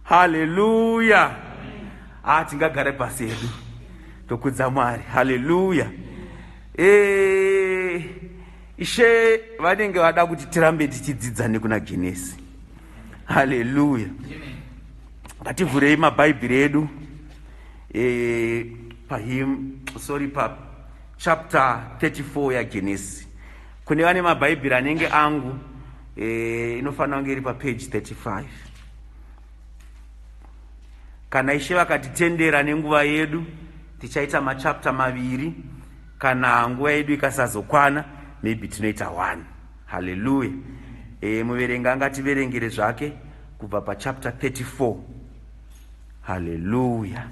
Haleluya! Ah, tingagare pasi hedu tokudza Mwari. Haleluya! Ishe vanenge vada kuti tirambe tichidzidza nekuna Genesi. Haleluya! Ngativhurei mabhaibheri edu pahim, sorry, pa chapter 34 yaGenesi. Kune vane mabhaibheri anenge angu, inofanira kunge iri papage 35. Kana Ishe vakatitendera nenguva yedu, tichaita machapter maviri. Kana nguva yedu ikasazokwana, maybe tinoita 1. Haleluya! Muverengi angativerengere zvake kubva pachapter 34. Haleluya!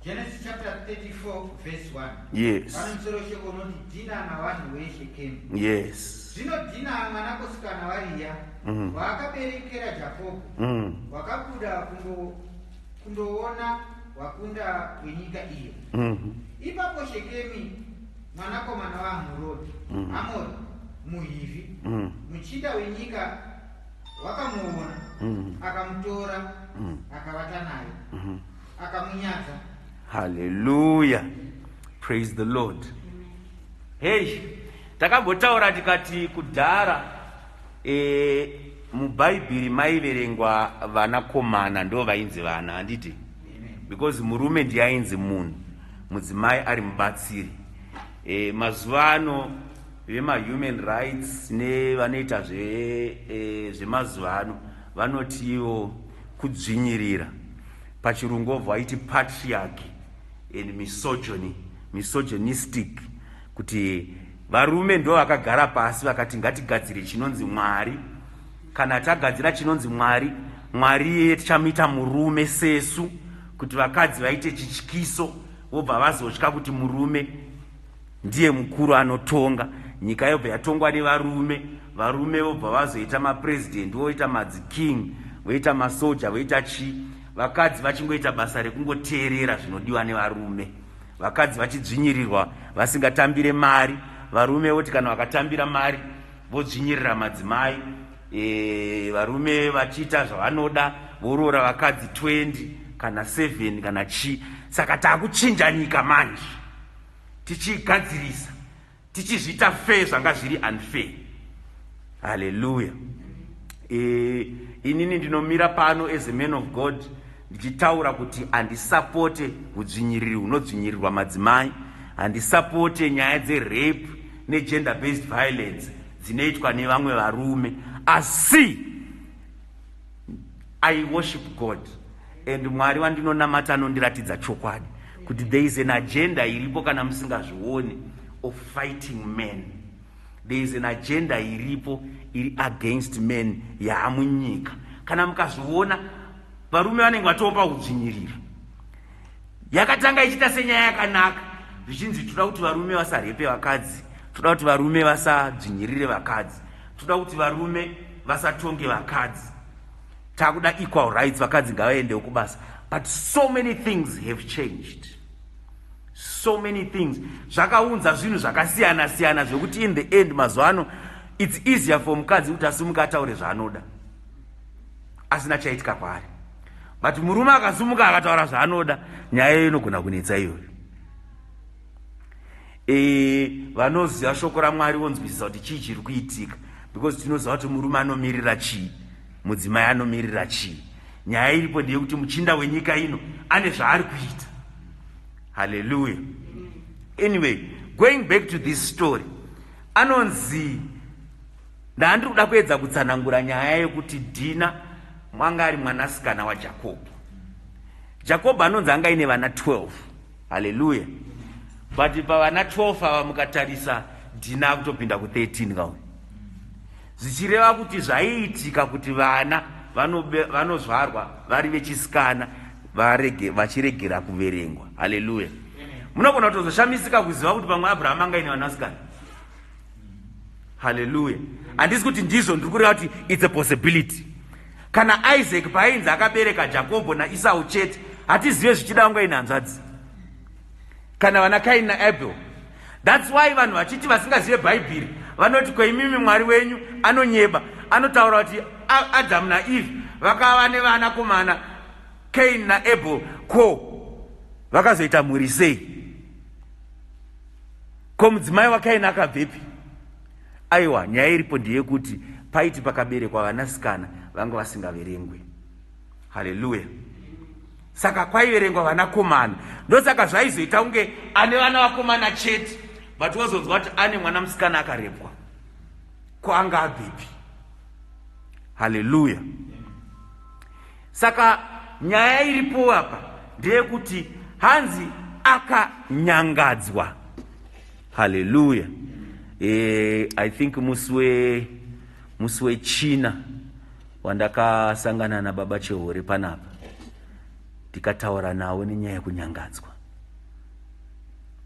Genesis chapter 34 verse 1. Yes. Pane musoro weshoko unoti Dhina navanhu veShekemu. Yes. Zvino Dhina mwanakosikana waRiya waakaberekera Jakobho wakabuda kundoona wakunda wenyika iyo. Ipapo Shekemi mwanakomana waAmurodi, Amori muHivhi, muchinda wenyika, wakamuona, akamutora, akavata naye, akamunyadza. Hallelujah. Praise the Lord. Hey, takambotaura tikati kudhara muBhaibheri maiverengwa vanakomana ndo vainzi vana, handiti? Because murume ndiye ainzi munhu, mudzimai ari mubatsiri. Mazuva ano vemahuman rights nevanoita zvemazuva ano vanoti ivo kudzvinyirira, pachirungu obva vaiti patriarchy and misogyny, misogynistic, kuti varume ndo vakagara pasi vakati ngatigadzire chinonzi Mwari. Kana tagadzira chinonzi Mwari, Mwari iyeye tichamuita murume sesu, kuti vakadzi vaite chityiso, vobva vazotya kuti murume ndiye mukuru anotonga nyika. Yobva yatongwa nevarume. Varume vobva vazoita mapurezidendi, voita madziking, voita masoja, voita chii, vakadzi vachingoita basa rekungoteerera zvinodiwa nevarume. Vakadzi vachidzvinyirirwa, vasingatambire mari. Varume voti kana vakatambira mari vodzvinyirira madzimai. Varume vachiita zvavanoda, voroora vakadzi 20 kana 7 kana chii. Saka taakuchinja nyika manje, tichigadzirisa, tichizviita fair zvanga zviri unfair. Haleluya! Inini ndinomira pano as a man of God ndichitaura kuti handisapote udzvinyiriri hunodzvinyirirwa madzimai, handisapote nyaya dzerape negender based violence dzinoitwa nevamwe varume, asi I worship God, and Mwari wandinonamata anondiratidza chokwadi kuti there is an agenda iripo, kana musingazvioni, of fighting men. There is an agenda iripo iri against men yaamunyika. Kana mukazviona, varume vanenge vatopa kudzvinyirira. Yakatanga ichiita senyaya yakanaka, zvichinzi toda kuti varume vasarepe vakadzi, toda kuti varume vasadzvinyirire vakadzi, toda kuti varume vasatonge vakadzi, takuda equal rights, vakadzi ngavaendewo kubasa. But so many things have changed, so many things zvakaunza zvinhu zvakasiyana siyana, zvekuti in the end mazuva ano it's easier for mukadzi kuti asimuka ataure zvaanoda asina chaitika kwaari. But murume akasimuka akataura zvaanoda, nyaya iyo inogona kunetsa iyoyo. Vanoziva shoko raMwari vonzwisisa kuti chii chiri kuitika, because tinoziva kuti murume anomirira chii, mudzimai anomirira chii. Nyaya iripo ndeyekuti muchinda wenyika ino ane zvaari kuita. Haleluya! Anyway, going back to this story, anonzi ndaandiri kuda kuedza kutsanangura nyaya yekuti Dhina mwanga ari mwanasikana waJakobho. Jakobho anonzi anga aine vana 12. Haleluya! But pavana 12 ava, mukatarisa, Dhina akutopinda ku13 kauyu, zvichireva kuti zvaiitika kuti vana vanozvarwa vari vechisikana vachiregera kuverengwa. Haleluya! Munogona kutozoshamisika kuziva kuti pamwe Abrahamu anga aine vanasikana. Haleluya! Handisi kuti ndizvo, ndiri kureva kuti it's a possibility. Kana Isaac paainzi akabereka Jakobho naIsau chete, hatizive zvichida vanga ine hanzvadzi kana vana Kaini naAbel. That's why vanhu vachiti, vasingazive Bhaibheri vanoti, "Kweimimi Mwari wenyu anonyeba, anotaura kuti Adamu naEve Vakava nevanakomana Cain naAbel. Ko vakazoita mhuri sei? Ko mudzimai waKaini akabvepi? Aiwa, nyaya iripo ndeyekuti paiti pakaberekwa vanasikana vanga vasingaverengwe. Haleluya. Saka kwaiverengwa vanakomana, ndosaka zvaizoita kunge ane vana vakomana chete, but wazonzwa kuti ane mwana musikana akarepwa. Ko anga abvepi? Haleluya. Saka nyaya iripo apa ndeyekuti hanzi akanyangadzwa. Haleluya. I think musi wechina wandakasangana nababa Chehore panapa, ndikataura nawo nenyaya yekunyangadzwa.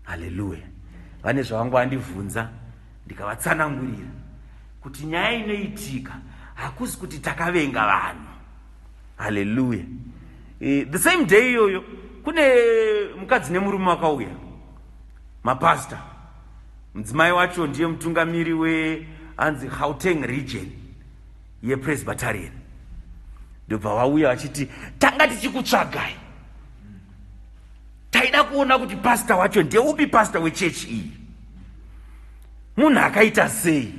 Haleluya. Vane zvavanga vandibvunza, ndikavatsanangurira kuti nyaya inoitika hakusi kuti takavenga vanhu. Haleluya. The same day iyoyo kune mukadzi nemurume vakauya, mapasta. Mudzimai wacho ndiye mutungamiri wehanzi Gauteng region yePresbyterian. Ndobva vauya vachiti, tanga tichikutsvagai, taida kuona kuti pasta wacho ndeupi, pasta wechechi iyi munhu akaita sei.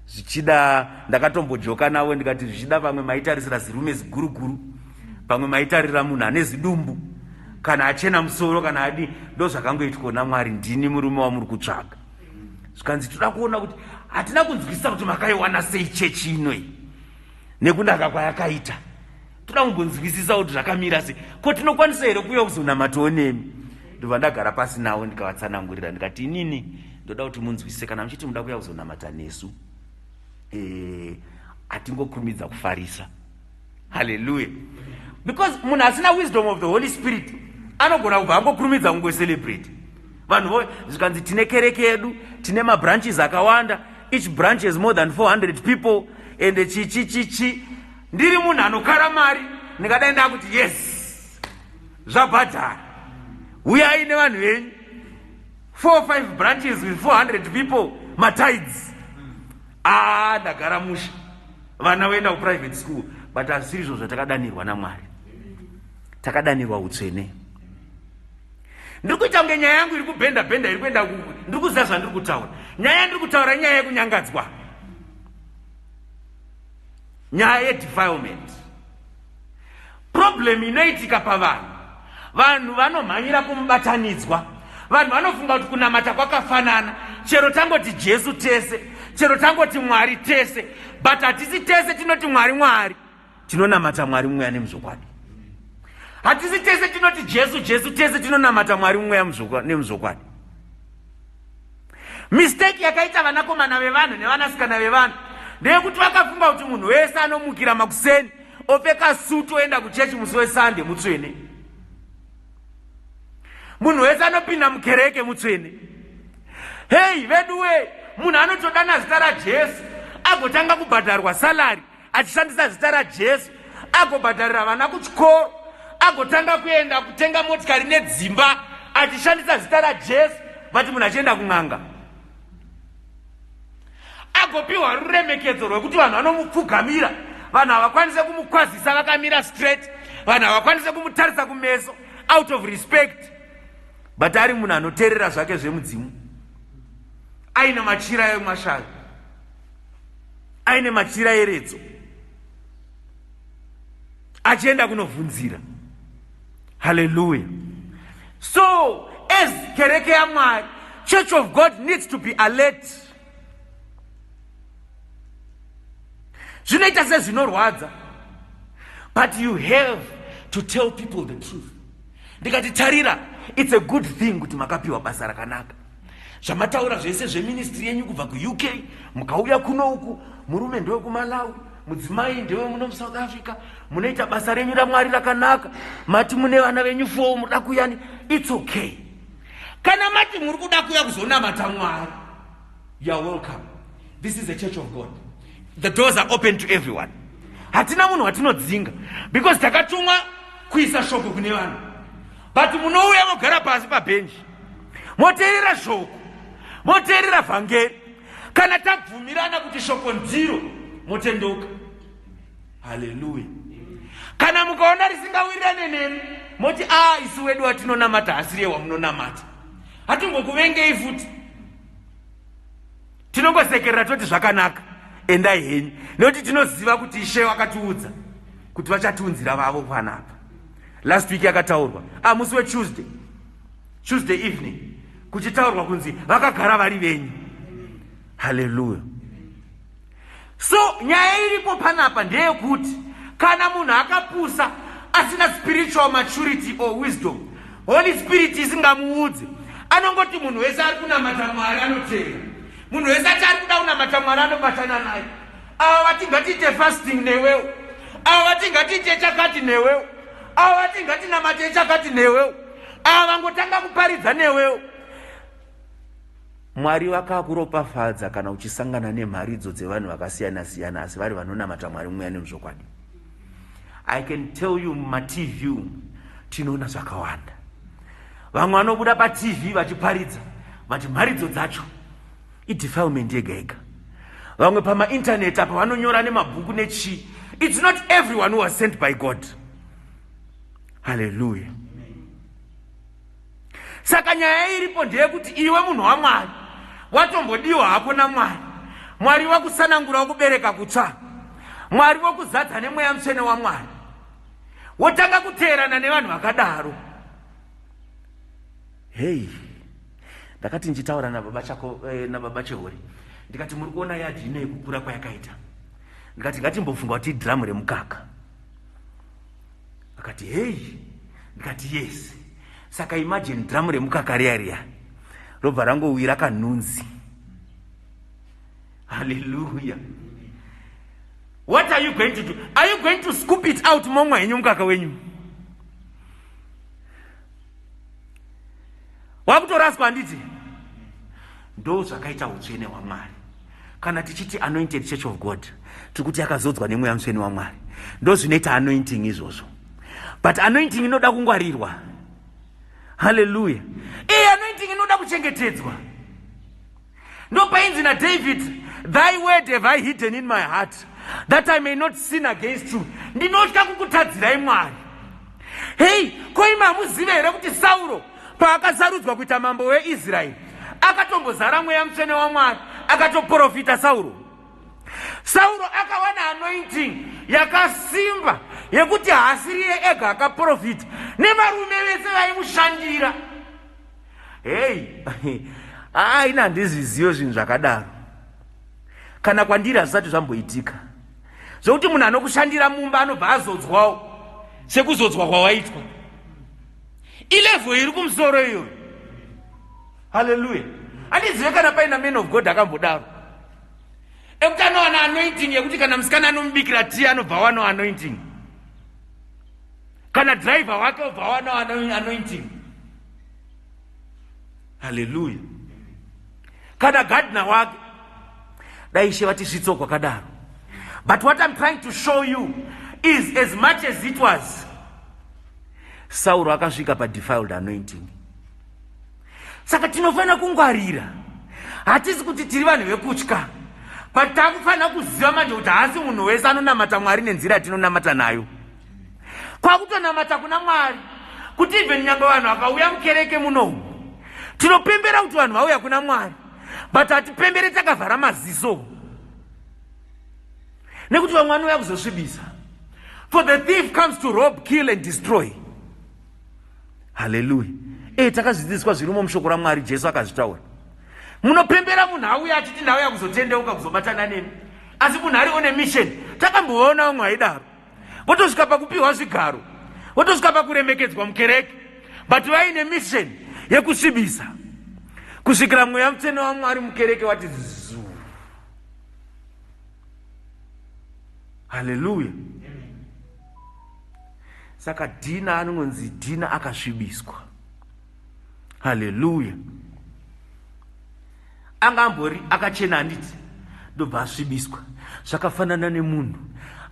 Zvichida ndakatombojoka navo ndikati, zvichida pamwe maitarisira zirume ziguruguru, pamwe maitarira munhu ane zidumbu, kana achena musoro, kana adi. Ndo zvakangoitwa naMwari, ndini murume wamuri kutsvaga. Zvikanzi, toda kuona kuti hatina kunzwisisa kuti makaiwana sei chechi inoi nekunaka kwayakaita. Toda kumbonzwisisa kuti zvakamira sei. Ko tinokwanisa here kuuya kuzonamatawo nemi? Ndobva ndagara pasi navo, ndikavatsanangurira, ndikati, inini ndoda kuti munzwisise, kana muchiti muda kuuya kuzonamata nesu, hatingokurumidza kufarisa. Haleluya. Because munhu asina wisdom of the Holy Spirit anogona kubva angokurumidza kungocelebrate vanhu vo. Zvikanzi, tine kereke yedu, tine mabranches akawanda, each branch has more than 400 people and chi chi chi chi. Ndiri munhu anokara mari, ndingadai ndakuti, yes, zvabhadhara, uyai nevanhu venyu, 4 5 branches with 400 people, matithes, a ndagara musha, vana voenda kuprivate school. But hazvisiri izvo zvatakadanirwa naMwari. Takadanirwa utsvene. Ndiri kuita kunge nyaya yangu iri kubhenda bhenda, iri kuenda. Ndiri kuziva zvandiri kutaura. Nyaya yandiri kutaura, nyaya yekunyangadzwa, nyaya yedefilement. Problem inoitika pavanhu, vanhu vanomhanyira kumubatanidzwa. Vanhu vanofunga kuti kunamata kwakafanana, chero tangoti Jesu tese, chero tangoti Mwari tese. But hatisi tese tinoti Mwari Mwari tinonamata Mwari mumweya nemuzvokwadi. Hatisi tese tinoti Jesu Jesu tese tinonamata Mwari mumweya nemuzvokwadi. Mistake yakaita vanakomana vevanhu nevanasikana vevanhu ndeyekuti vakafunga kuti munhu wese anomukira makuseni, opfeka sutu, oenda kuchechi musi weSunday mutsvene. Munhu wese anopinda mukereke mutsvene. Hei vedu we, munhu anotodana zita raJesu, agotanga kubhadharwa salary achishandisa zita raJesu, agobhadharira vana kuchikoro, agotanga kuenda kutenga motikari nedzimba achishandisa zita raJesu, but munhu achienda kun'anga, agopiwa ruremekedzo rwekuti vanhu vanomupfugamira, vanhu havakwanise kumukwazisa vakamira straight, vanhu havakwanise kumutarisa kumeso out of respect, but ari munhu anoteerera zvake zvemudzimu, aine machira emashavi, aine machira eredzo, achienda kunovhunzira. Haleluya. So as kereke yaMwari, church of God needs to be alert. Zvinoita sezvinorwadza, but you have to tell people the truth. Ndikati, tarira, it's a good thing kuti makapiwa basa rakanaka, zvamataura zvese zveministry yenyu kubva kuUK mukauya kuno uku, murume ndewekuMalawi, mudzimai ndewe muno muSouth Africa, munoita basa renyu raMwari rakanaka. Mati mune vana venyu four, muda kuyani, it's okay. Kana mati muri kuda kuya kuzonamata Mwari, you are welcome. This is a church of God. The doors are open to everyone. Hatina munhu watinodzinga because takatumwa kuisa shoko kune vanhu. But munouya, mogara pasi pabhenji, moteerera shoko, moteerera vhangeri. Kana tabvumirana kuti shoko ndiro, motendoka. Haleluya. Kana mukaona risingawirirane nemi, moti a ah, isu wedu watinonamata hasiriye wamunonamata. Hatingokuvengei futi. Tinongosekerera toti zvakanaka, endai henyu, nekuti tinoziva kuti Ishe vakatiudza kuti vachatiunzira vavo panapa. Last week yakataurwa, ah, musi weTuesday, Tuesday evening, kuchitaurwa kunzi vakagara vari venyu. Haleluya. So nyaya iripo panapa ndeyekuti kana munhu akapusa asina spiritual maturity or wisdom, Holy Spirit isingamuudze, anongoti munhu wese ari kunamata Mwari anoteera, munhu wese ati ari kuda kunamata Mwari anobatana naye. Ava vati ngatiite fasting newewo, ava vati ngatiite chakati newewo, ava vati ngatinamate chakati newewo, ava vangotanga kuparidza newewo. Mwari vakakuropafadza kana uchisangana nemharidzo dzevanhu vakasiyana siyana asi vari vanonamata Mwari mweya nemuzvokwadi. I can tell you mumaTV umu tinoona zvakawanda. Vamwe vanobuda paTV vachiparidza but mharidzo dzacho idefilement yega yega. Vamwe pamainternet apa vanonyora nemabhuku nechii. It's not everyone who was sent by God. Hallelujah. Saka nyaya iripo ndeyekuti iwe munhu waMwari watombodiwa hako naMwari. Mwari wakusanangura wakubereka kutsva. Mwari wokuzadza nemweya mutsvene waMwari. Wotanga kuteerana nevanhu vakadaro. Hei, ndakati ndichitaura nababa chako eh, nababa Chehori, ndikati muri kuona yadhi ino yekukura kwayakaita. Ndikati ngatimbofunga kuti idhiramu remukaka. Akati hei, ndikati yes. Saka imagine dhiramu remukaka riya riya robva rangowira kanhunzi. Hallelujah. What are you going to do? Are you going to scoop it out momwa henyu mukaka wenyu? Wakutoraswa handiti? Ndo zvakaita utsvene hwaMwari. Kana tichiti anointed church of God, tiri kuti yakazodzwa nemweya mutsvene waMwari. Ndo zvinoita anointing izvozvo. But anointing inoda kungwarirwa. Hallelujah. Iyi anointing inoda kuchengetedzwa. Ndopainzi naDavid, thy word have I hidden in my heart that I may not sin against you. Ndinotya kukutadzirai Mwari. Hei, ko imi hamuzive here kuti Sauro paakasarudzwa kuita mambo weIsraeri akatombozara mweya mutsvene waMwari, akatoprofita Sauro. Sauro akawana anointing yakasimba yekuti haasiriye ega akaprofita, nevarume vese vaimushandira. Hei, aa, ini handizvizive zvinhu zvakadaro. Kana kwandiri hazvisati zvamboitika zvokuti munhu anokushandira mumba anobva azodzwawo sekuzodzwa kwawaitwa. Ilevel iri kumusoro iyoyo. Haleluya. Handizive kana paina man of God akambodaro ekuti anowana anointing yekuti kana musikana anomubikira tii anobva awanawo anointing, kana driver wake obva awanawo anointing. Haleluya. Kana gardener wake. Dai Ishe vatisvitso kwakadaro. But what I'm trying to show you is, as much as it was, Sauro akasvika padefiled anointing. Saka tinofanira kungwarira. Hatisi kuti tiri vanhu vekutya, but takufanira kuziva manje kuti haasi munhu wese anonamata Mwari nenzira yatinonamata nayo. Kwakutonamata kuna Mwari kuti even nyange vanhu vakauya mukereke munomu, tinopembera kuti vanhu vauya kuna Mwari, but hatipembere takavhara maziso, nekuti vamwe vanouya kuzosvibisa. For the thief comes to rob, kill and destroy. Haleluya. Takazvidzidziswa zvirimo mushoko raMwari. Jesu akazvitaura. Munopembera munhu auya achiti ndauya kuzotendeuka, kuzobatana nemi, asi munhu ari on a mission. Takambovaona vamwe vaidaro, votosvika pakupiwa zvigaro, votosvika pakuremekedzwa mukereke, but vaine mission yekusvibisa kusvikira mweya mutsvene waMwari mukereke wati zuu. Haleluya. Saka Dhina anongonzi Dhina akasvibiswa. Haleluya. Anga ambori akachena handiti, ndobva asvibiswa. Zvakafanana nemunhu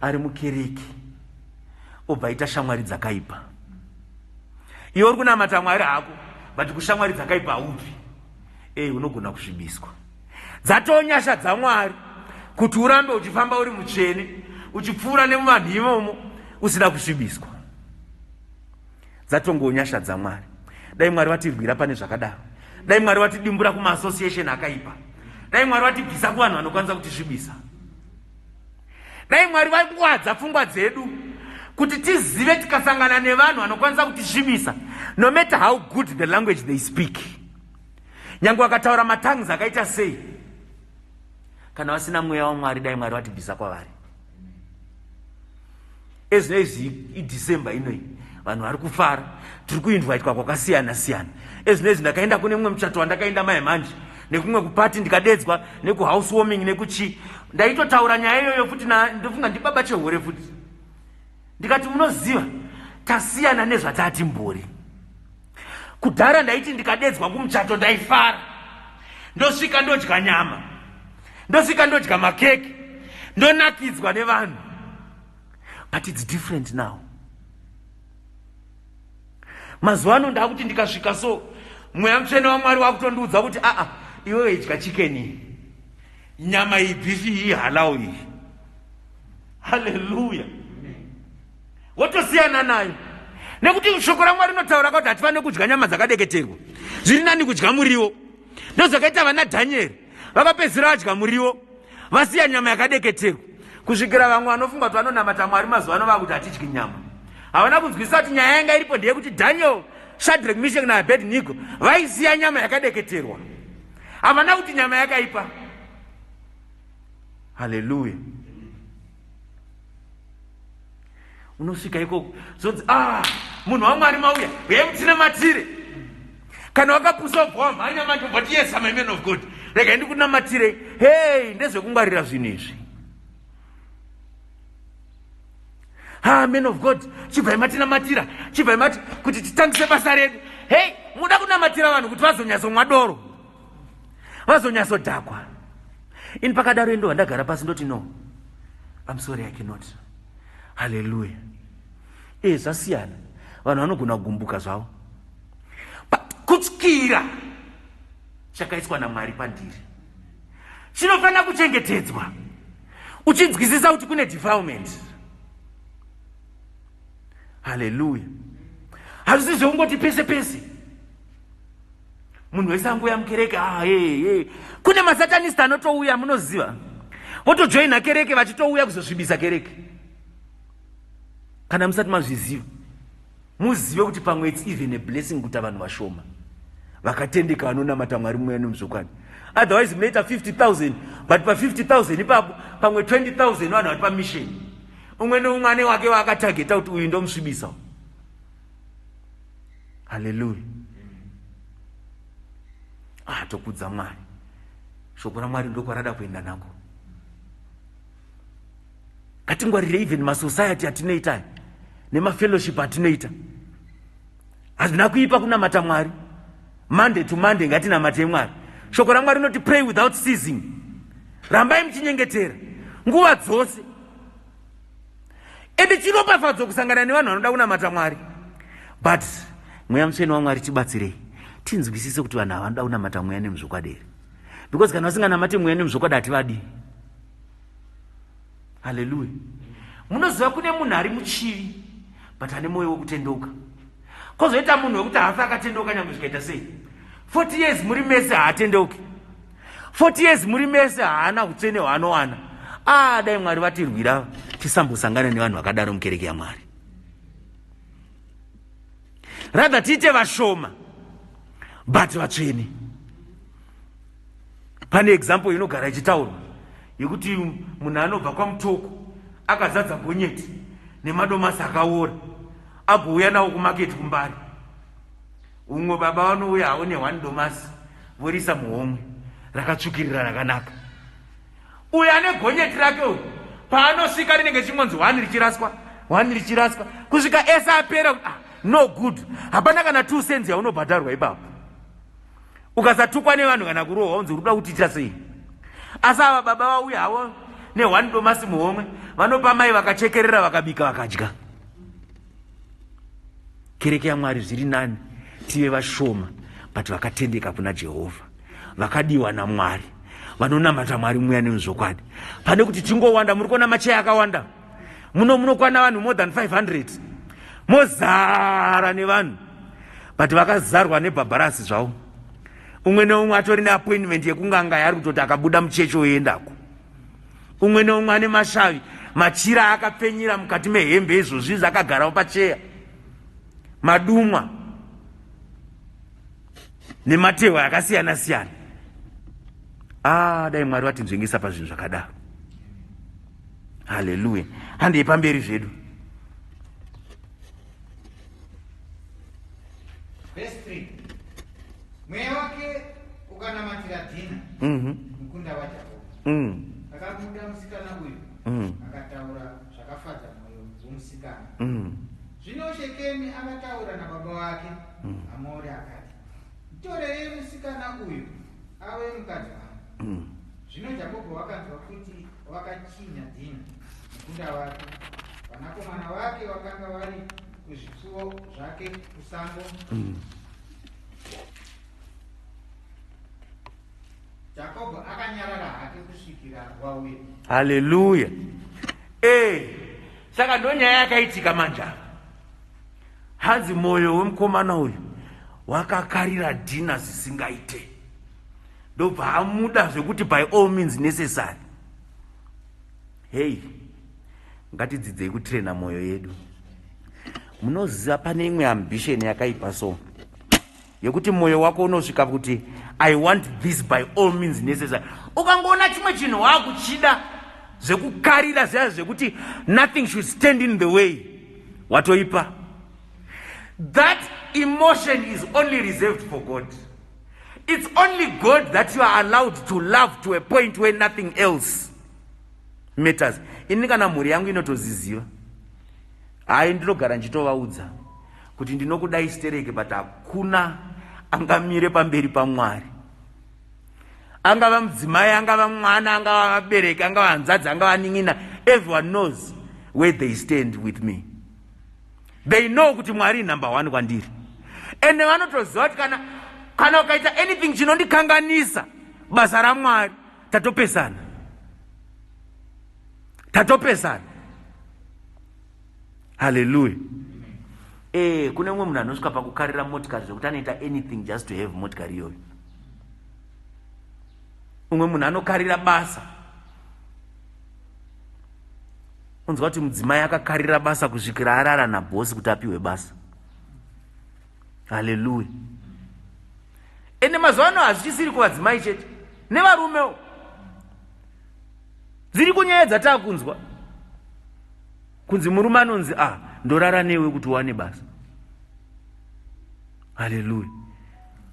ari mukereke obva aita shamwari dzakaipa. Iwe uri kunamata Mwari hako, but kushamwari dzakaipa haupi. Unogona kusvibiswa. Dzatoo nyasha dzaMwari kuti urambe uchifamba uri mutsvene. Uchipfuura nemuvanhu imomo usina kusvibiswa. Dzatongoo nyasha dzaMwari. Dai Mwari vatirwira pane zvakadaro. Dai Mwari vatidimbura kumaassociation akaipa. Dai Mwari vatibvisa kuvanhu vanokwanisa kutisvibisa. Dai Mwari vakuwadza pfungwa dzedu kuti tizive tikasangana nevanhu vanokwanisa kutisvibisa, no matter how good the language they speak, nyange vakataura matongues akaita sei, kana vasina mweya waMwari, dai Mwari vatibvisa kwavari. Ezvino izvi iDecember inoi, vanhu vari kufara, tiri kuinvitwa kwakasiyana siyana. Ezvino izvi ndakaenda kune mumwe muchato wandakaenda mai manje, nekumwe kupati ndikadedzwa, nekuhouse warming, nekuchi. Ndaitotaura nyaya iyoyo futi, ndofunga ndibaba chehure futi, ndikati, "Munoziva, tasiyana nezvatati mbori kudhara. Ndaiti ndikadedzwa kumuchato ndaifara, ndosvika ndodya nyama, ndosvika ndodya makeke, ndonakidzwa nevanhu. But it's different now. Mazuva ano ndakuti ndikasvika so, mweya mutsvene waMwari wakutondiudza kuti, 'Aa, iwewe idya chicken iyi, nyama iyi, beef iyi, halal iyi.' Haleluya! Wotosiyana nayo, nekuti shoko raMwari rinotaura kuti hatifaniri kudya nyama dzakadeketerwa, zviri nani kudya muriwo. Ndozvakaita vana Dhanieri, vakapedzisira vadya muriwo, vasiya nyama yakadeketerwa, kusvikira vamwe vanofunga kuti vanonamata Mwari mazuva ano vakuti hatidyi nyama. Havana kunzwisisa kuti nyaya yanga iripo ndeyekuti Daniel, Shadrach, Meshach naAbednego vaisiya nyama yakadeketerwa, havana kuti nyama yakaipa. Haleluya! Unosvika ikoko zonzi, "Ah, munhu waMwari, mauya, uyai mutinamatire." Kana wakapusa, ubva wamhanya manje, ubva ti, "Yes, I'm a man of God, regai ndikunamatire." Hei, ndezvekungwarira zvinhu izvi. "Ha, man of God, chibvai matinamatira, chibvai mati kuti titangise basa redu." Hei, muda kunamatira vanhu kuti vazonyatsomwa doro, vazonyatsodhakwa. Ini pakadaro indova ndagara pasi, ndoti, "No, I'm sorry, I cannot." Haleluya! E, zvasiyana. Vanhu vanogona kugumbuka zvavo. Kutyira chakaiswa naMwari pandiri chinofanira kuchengetedzwa, uchinzwisisa kuti kune defilement. Haleluya! Hazvisi zvekungoti pese pese munhu wese angouya mukereke. Ah, hey, hey. Kune masatanist anotouya, munoziva, votojoina kereke vachitouya kuzosvibisa kereke. Kana musati mazviziva, muzive kuti pamwe it's even a blessing kuti vanhu vashoma vakatendeka vanonamata Mwari mweya nemuzvokwadi. Otherwise munoita 50 000, but pa50 000 ipapo pamwe 20 000 vanhu vari pamission, umwe neumwe ane wake waakatageta kuti uyu ndomusvibisa. Haleluya! Ah, tokudza Mwari. Shoko raMwari ndokwarada kuenda nako. Ngatingwarire even masociety atinoita nemafellowship atinoita. Hazvina kuipa kunamata Mwari Monday to Monday. Ngatinamatei Mwari. Shoko raMwari rinoti, "Pray without ceasing." Rambai muchinyengetera nguva dzose. Ende chiropafadzo kusangana nevanhu vanoda kunamata Mwari, but mweya mutsvene waMwari tibatsirei tinzwisise kuti vanhu ava vanoda kunamata mweya nemuzvokwadi here, because kana vasinganamati mweya nemuzvokwadi, hativadi. Haleluya! Munoziva, kune munhu ari muchivi but ane mwoyo wekutendeuka, kwozoita munhu wekuti haafi akatendeuka nyange zvikaita sei. 40 years muri mese, haatendeuki. 40 years muri mese, haana utsvene hwaanowana. Ah, dai Mwari vatirwira tisambosangana nevanhu vakadaro mukereke yaMwari. Rather tiite vashoma but vatsvene. Pane example inogara ichitaurwa yekuti munhu anobva kwaMutoko akazadza gonyeti nemadomasi akaora, agouya nawo kumaketi kuMbare. Umwe baba vanouya havo neone domasi, vorisa muhomwe rakatsvukirira rakanaka. Uyo ane gonyeti rake uyu, paanosvika rinenge chingonzi one richiraswa, one richiraswa, kusvika ese apera. Ah, no good. Hapana kana 2 cents yaunobhadharwa ipapo. Ukasatukwa nevanhu kana kurohwa, unzi uri kuda kutiitira sei? Asi ava baba vauya havo neone domasi muhomwe, vanopa mai, vakachekerera, vakabika, vakadya. Kereke yaMwari, zviri nani tive vashoma but vakatendeka kuna Jehovha, vakadiwa naMwari, vanonamata Mwari mweya nemuzvokwadi, pane kuti tingowanda. Muri kuona macheya akawanda. Muno munokwana vanhu more than 500, mozara nevanhu, but vakazarwa nebhabharasi zvavo. Umwe neumwe atori neappointment yekunganga yaari kutoti akabuda muchechi oendako. Umwe neumwe ane mashavi, machira akapfenyera mukati mehembe, izvozvi izvi akagarawo pacheya, madumwa nematehwa akasiyana siyana. Ah, dai Mwari vatinzvengesa pazvinhu zvakadaro. Haleluya. Handei pamberi zvedu. Verse 3. Mweya wake ukanamatira Dhina, mukunda waJakobho. Akamuda musikana uyu, akataura zvakafadza mwoyo womusikana. Zvino Shekemi akataura nababa wake Hamori akati, "Nditorerei musikana uyu ave mukadzi wangu." Zvino Jakobho wakanzwa kuti wakachinya Dhina mukunda wake. Vanakomana vake vakanga vari kuzvipfuwo zvake kusango. Jakobho akanyarara hake kusvikira wauya. Haleluya. Saka ndo nyaya yakaitika manje apa. Hanzi mwoyo wemukomana uyu wakakarira Dhina zvisingaite, ndobva amuda zvekuti by all means necessary. Hei, ngatidzidzei kutraina mwoyo yedu. Munoziva pane imwe ambition yakaipa so yekuti mwoyo wako unosvika kuti I want this by all means necessary. Ukangoona chimwe chinhu waakuchida zvekukarira zviya zvekuti nothing should stand in the way, watoipa. That emotion is only reserved for God. It's only God that you are allowed to love to a point where nothing else matters. Ini kana mhuri yangu inotoziziva, hai, ndinogara ndichitovaudza kuti ndinokudai stereke, but hakuna angamire pamberi paMwari, angava mudzimai, angava mwana, angava vabereki, angava hanzvadzi, angava nin'ina. Everyone knows where they stand with me. They know kuti Mwari number one kwandiri, ende vanotoziva kuti kana ukaita anything chinondikanganisa basa raMwari, tatopesana, tatopesana. Haleluya. Kune mumwe munhu anosvika pakukarira motikari zvekuti anoita anything just to have motikari iyoyo. Umwe munhu anokarira basa. Unzwa kuti mudzimai akakarira basa kusvikira arara nabhosi kuti apiwe basa. Haleluya. Ende mazuva ano hazvichisiri kuvadzimai chete, nevarumewo. Dziri kunyaya dzataakunzwa kunzi murume anonzi, "A, ah, ndorara newe kuti uwane basa." Haleluya.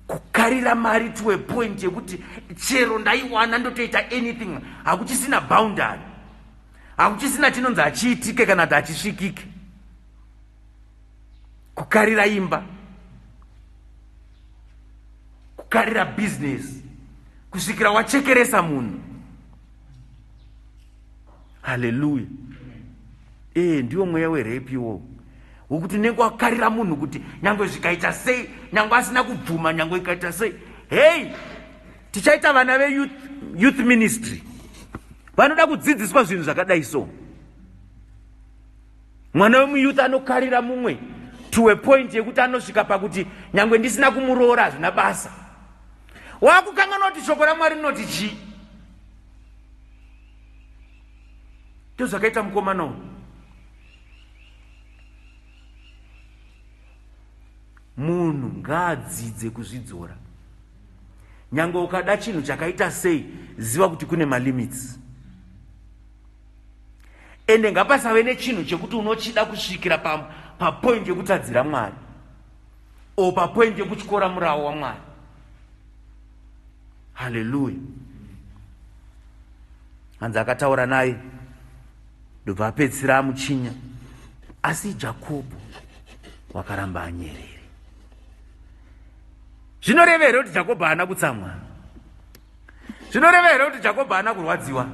Kukarira mari to a point yekuti chero ndaiwana ndotoita anything. Hakuchisina boundary, hakuchisina chinonzi hachiitike kana kuti hachisvikike. Kukarira imba, kukarira bhizinesi kusvikira wachekeresa munhu. Haleluya. Ndiwo mweya werape iwowo, wekuti unenge wakarira munhu kuti nyange zvikaita sei, nyange asina kubvuma, nyange ikaita sei. Hei, tichaita vana veyouth youth ministry vanoda kudzidziswa zvinhu zvakadai. So mwana wemuyouth anokarira mumwe to a point yekuti anosvika pakuti nyange ndisina kumuroora hazvina basa. Wakukanganwa kuti shoko raMwari rinoti chii. Ndozvakaita mukomana uyu. Munhu ngaadzidze kuzvidzora. Nyange ukada chinhu chakaita sei, ziva kuti kune malimits, ende ngapasave nechinhu chekuti unochida kusvikira papoint yekutadzira Mwari o papoint yekutyora murawo waMwari. Haleluya. Hanzi akataura naye, ndobva apedzisira amuchinya, asi Jakobho wakaramba anyerere. Zvinoreva here kuti Jakobho haana kutsamwa? Zvinoreva here kuti Jakobho haana kurwadziwa?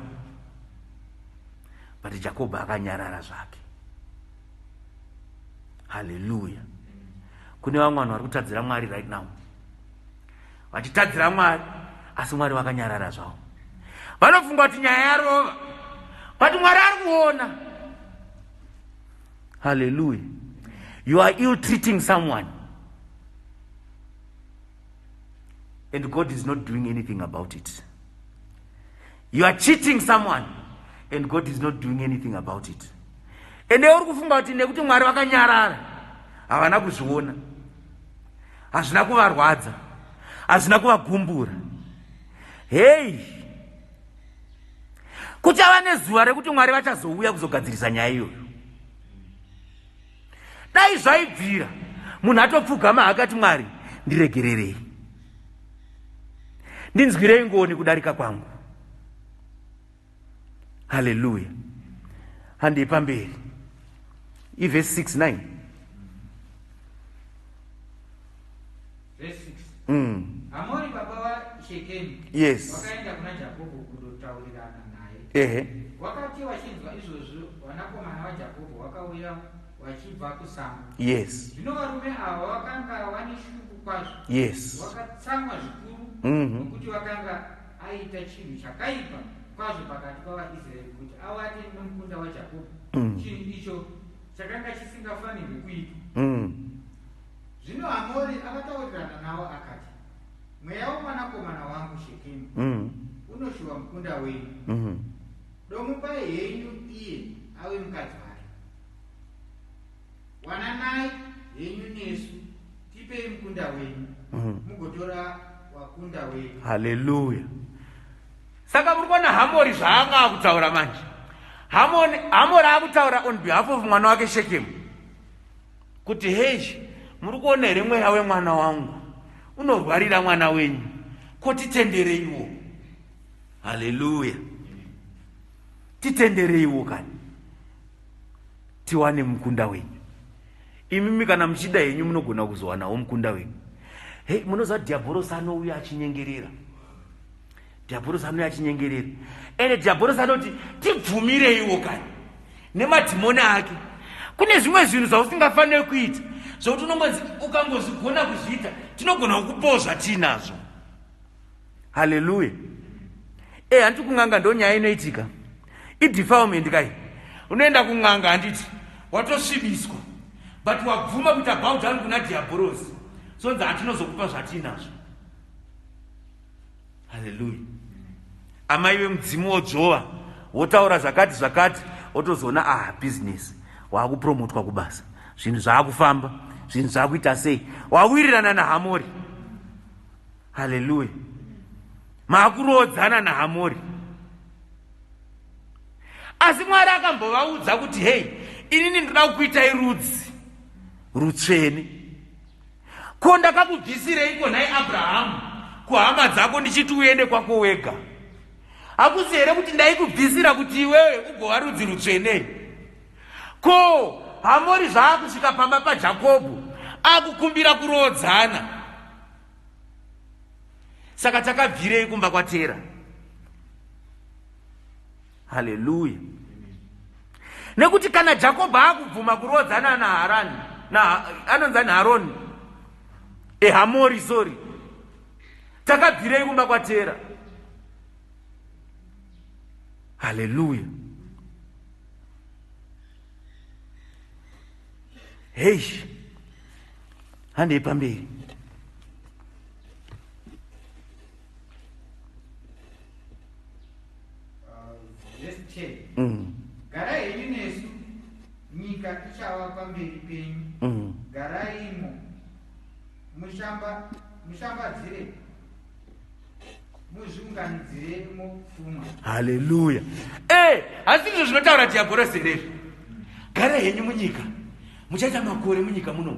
But Jakobho akanyarara zvake. Haleluya. Kune vamwe vanhu vari kutadzira Mwari right now, vachitadzira Mwari, asi Mwari vakanyarara zvavo. Vanofunga kuti nyaya yarova, but Mwari ari kuona. Hallelujah. You are ill treating someone and God is not doing anything about it. You are cheating someone and God is not doing anything about it. Ende uri kufunga kuti nekuti Mwari vakanyarara havana kuzviona, hazvina kuvarwadza, hazvina kuvagumbura. Hei, kuchava nezuva rekuti Mwari vachazouya kuzogadzirisa nyaya iyoyo. Dai zvaibvira munhu atopfugama akati, Mwari ndiregererei, ndinzwirei ngoni kudarika kwangu. Haleluya. Handei pamberi, ivhesi 6 9. Verse 6. Hamori baba vaShekemi vakaenda kuna Jakobho kundotaurirana naye. Wakati wachinzwa izvozvo, vanakomana vaJakobho vakauya vachibva kusango. Zvino varume ava vakanga vane shungu kwazvo, vakatsamwa zvikuru, nokuti vakanga aita chinhu chakaipa kwazvo pakati pavaIsraeri kuti avate nomukunda waJakobho, chinhu icho chakanga chisingafanirwi kuitwa. Zvino Hamori akataurirana navo akati, Mweya womwanakomana wangu Shekemu unoshuva mukunda wenyu. Domupai henyu iye ave mukadzi wake. Wananai henyu nesu, tipei mukunda wenyu, mugotora wakunda wedu. Haleluya. Saka muri kuona Hamori zvaanga akutaura manje. Hamori akutaura on behalf of mwana wake Shekemu kuti, hei, muri kuona here mweya wemwana wangu unorwarira mwana wenyu, ko titendereiwo. Haleluya. Titendereiwo kani tiwane mukunda wenyu. Imimi kana muchida henyu munogona kuzowanawo mukunda wenyu. Hei, munoziva dhiabhorosi anouya achinyengerera. Dhiabhorosi anouya achinyengerera, ende dhiabhorosi anoti tibvumireiwo kani nemadhimoni ake. Kune zvimwe zvinhu zvausingafaniri kuita zvokuti unongonzi ukangozvigona kuzviita tinogona kukupawo zvatiinazvo. Haleluya. Handiti kun'anga ndo nyaya inoitika, idefilement kai. Unoenda kun'anga, handiti watosvibiswa, but wabvuma kuita bow down kuna dhiabhorosi, sonzi hatinozokupa zvatiinazvo. Haleluya. Amai vemudzimu wodzvova, wotaura zvakati zvakati, wotozoona, ah, business waakupromotwa kubasa, zvinhu zvaakufamba, zvinhu zvaakuita sei, wawirirana naHamori. Haleluya. Maakuroodzana naHamori. Asi Mwari akambovaudza kuti, hei, inini ndoda kukuitai rudzi rutsvene. Ko ndakakubvisireiko nhai Abrahamu kuhama dzako ndichiti uende kwako wega? Hakusi here kuti ndaikubvisira kuti iwewe ugova rudzi rutsvene? Ko Hamori zvaakusvika pamba paJakobho akukumbira kuroodzana, saka takabvirei kumba kwaTera? Haleluya. Nekuti kana Jakobho akubvuma kuroodzana naHarani, anonzani Haroni, eHamori, sorry, takabvirei kumba kwaTera? Haleluya. Hei, handei pamberi. Verse 10. Garai henyu nesu, nyika ichava pamberi penyu. Garaimo, mushambadzire, muzviunganidziremo pfuma. Haleluya. Asi ndizvo zvinotaura dhiabhorosi here izvi? Garai henyu munyika, muchaita makore munyika muno.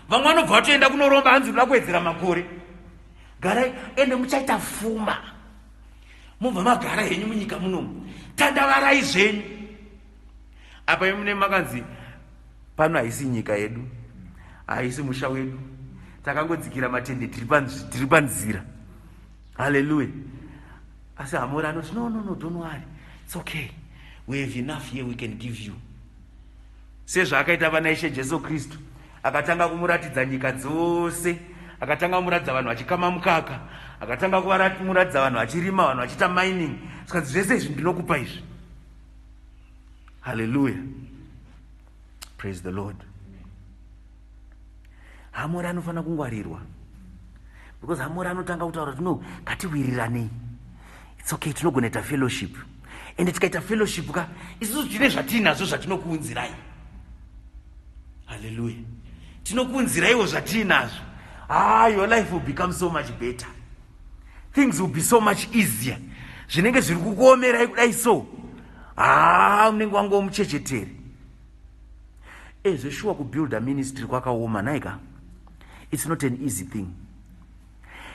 Vamwe vanobva vatoenda kunoromba, hanzi unoda kuwedzera makore. Garai ende muchaita fuma, mobva magara henyu munyika munomu, tandavarai zvenyu. Apa imune makanzi pano haisi nyika yedu, haisi musha wedu, takangodzikira matende, tiri panzira. Haleluya. Asi Hamori anoti, no, no, no, don't worry, it's okay, we have enough here, we can give you. Sezvaakaita vana Ishe Jesu Kristu, akatanga kumuratidza nyika dzose, akatanga kumuratidza vanhu vachikama mukaka, akatanga kumuratidza vanhu vachirima, vanhu vachiita mining, zvikanzi zvese izvi ndinokupa izvi. Haleluya. Praise the Lord. Hamori anofanira kungwarirwa, because Hamori anotanga kutaura kuti, "No, ngatiwiriranei, it's okay, tinogona ita fellowship. Ende tikaita fellowship ka, isusu tine zvatiinazvo zvatinokuunzirai." Halleluya. Tinokuunziraiwo zvatiinazvo. Ah, your life will become so much better, things will be so much easier. Zvinenge zviri kukuomerai kudai, so ha, unenge wange womuchechetere. Zveshuwa, kubuilda ministry kwakaoma naika. It's not an easy thing.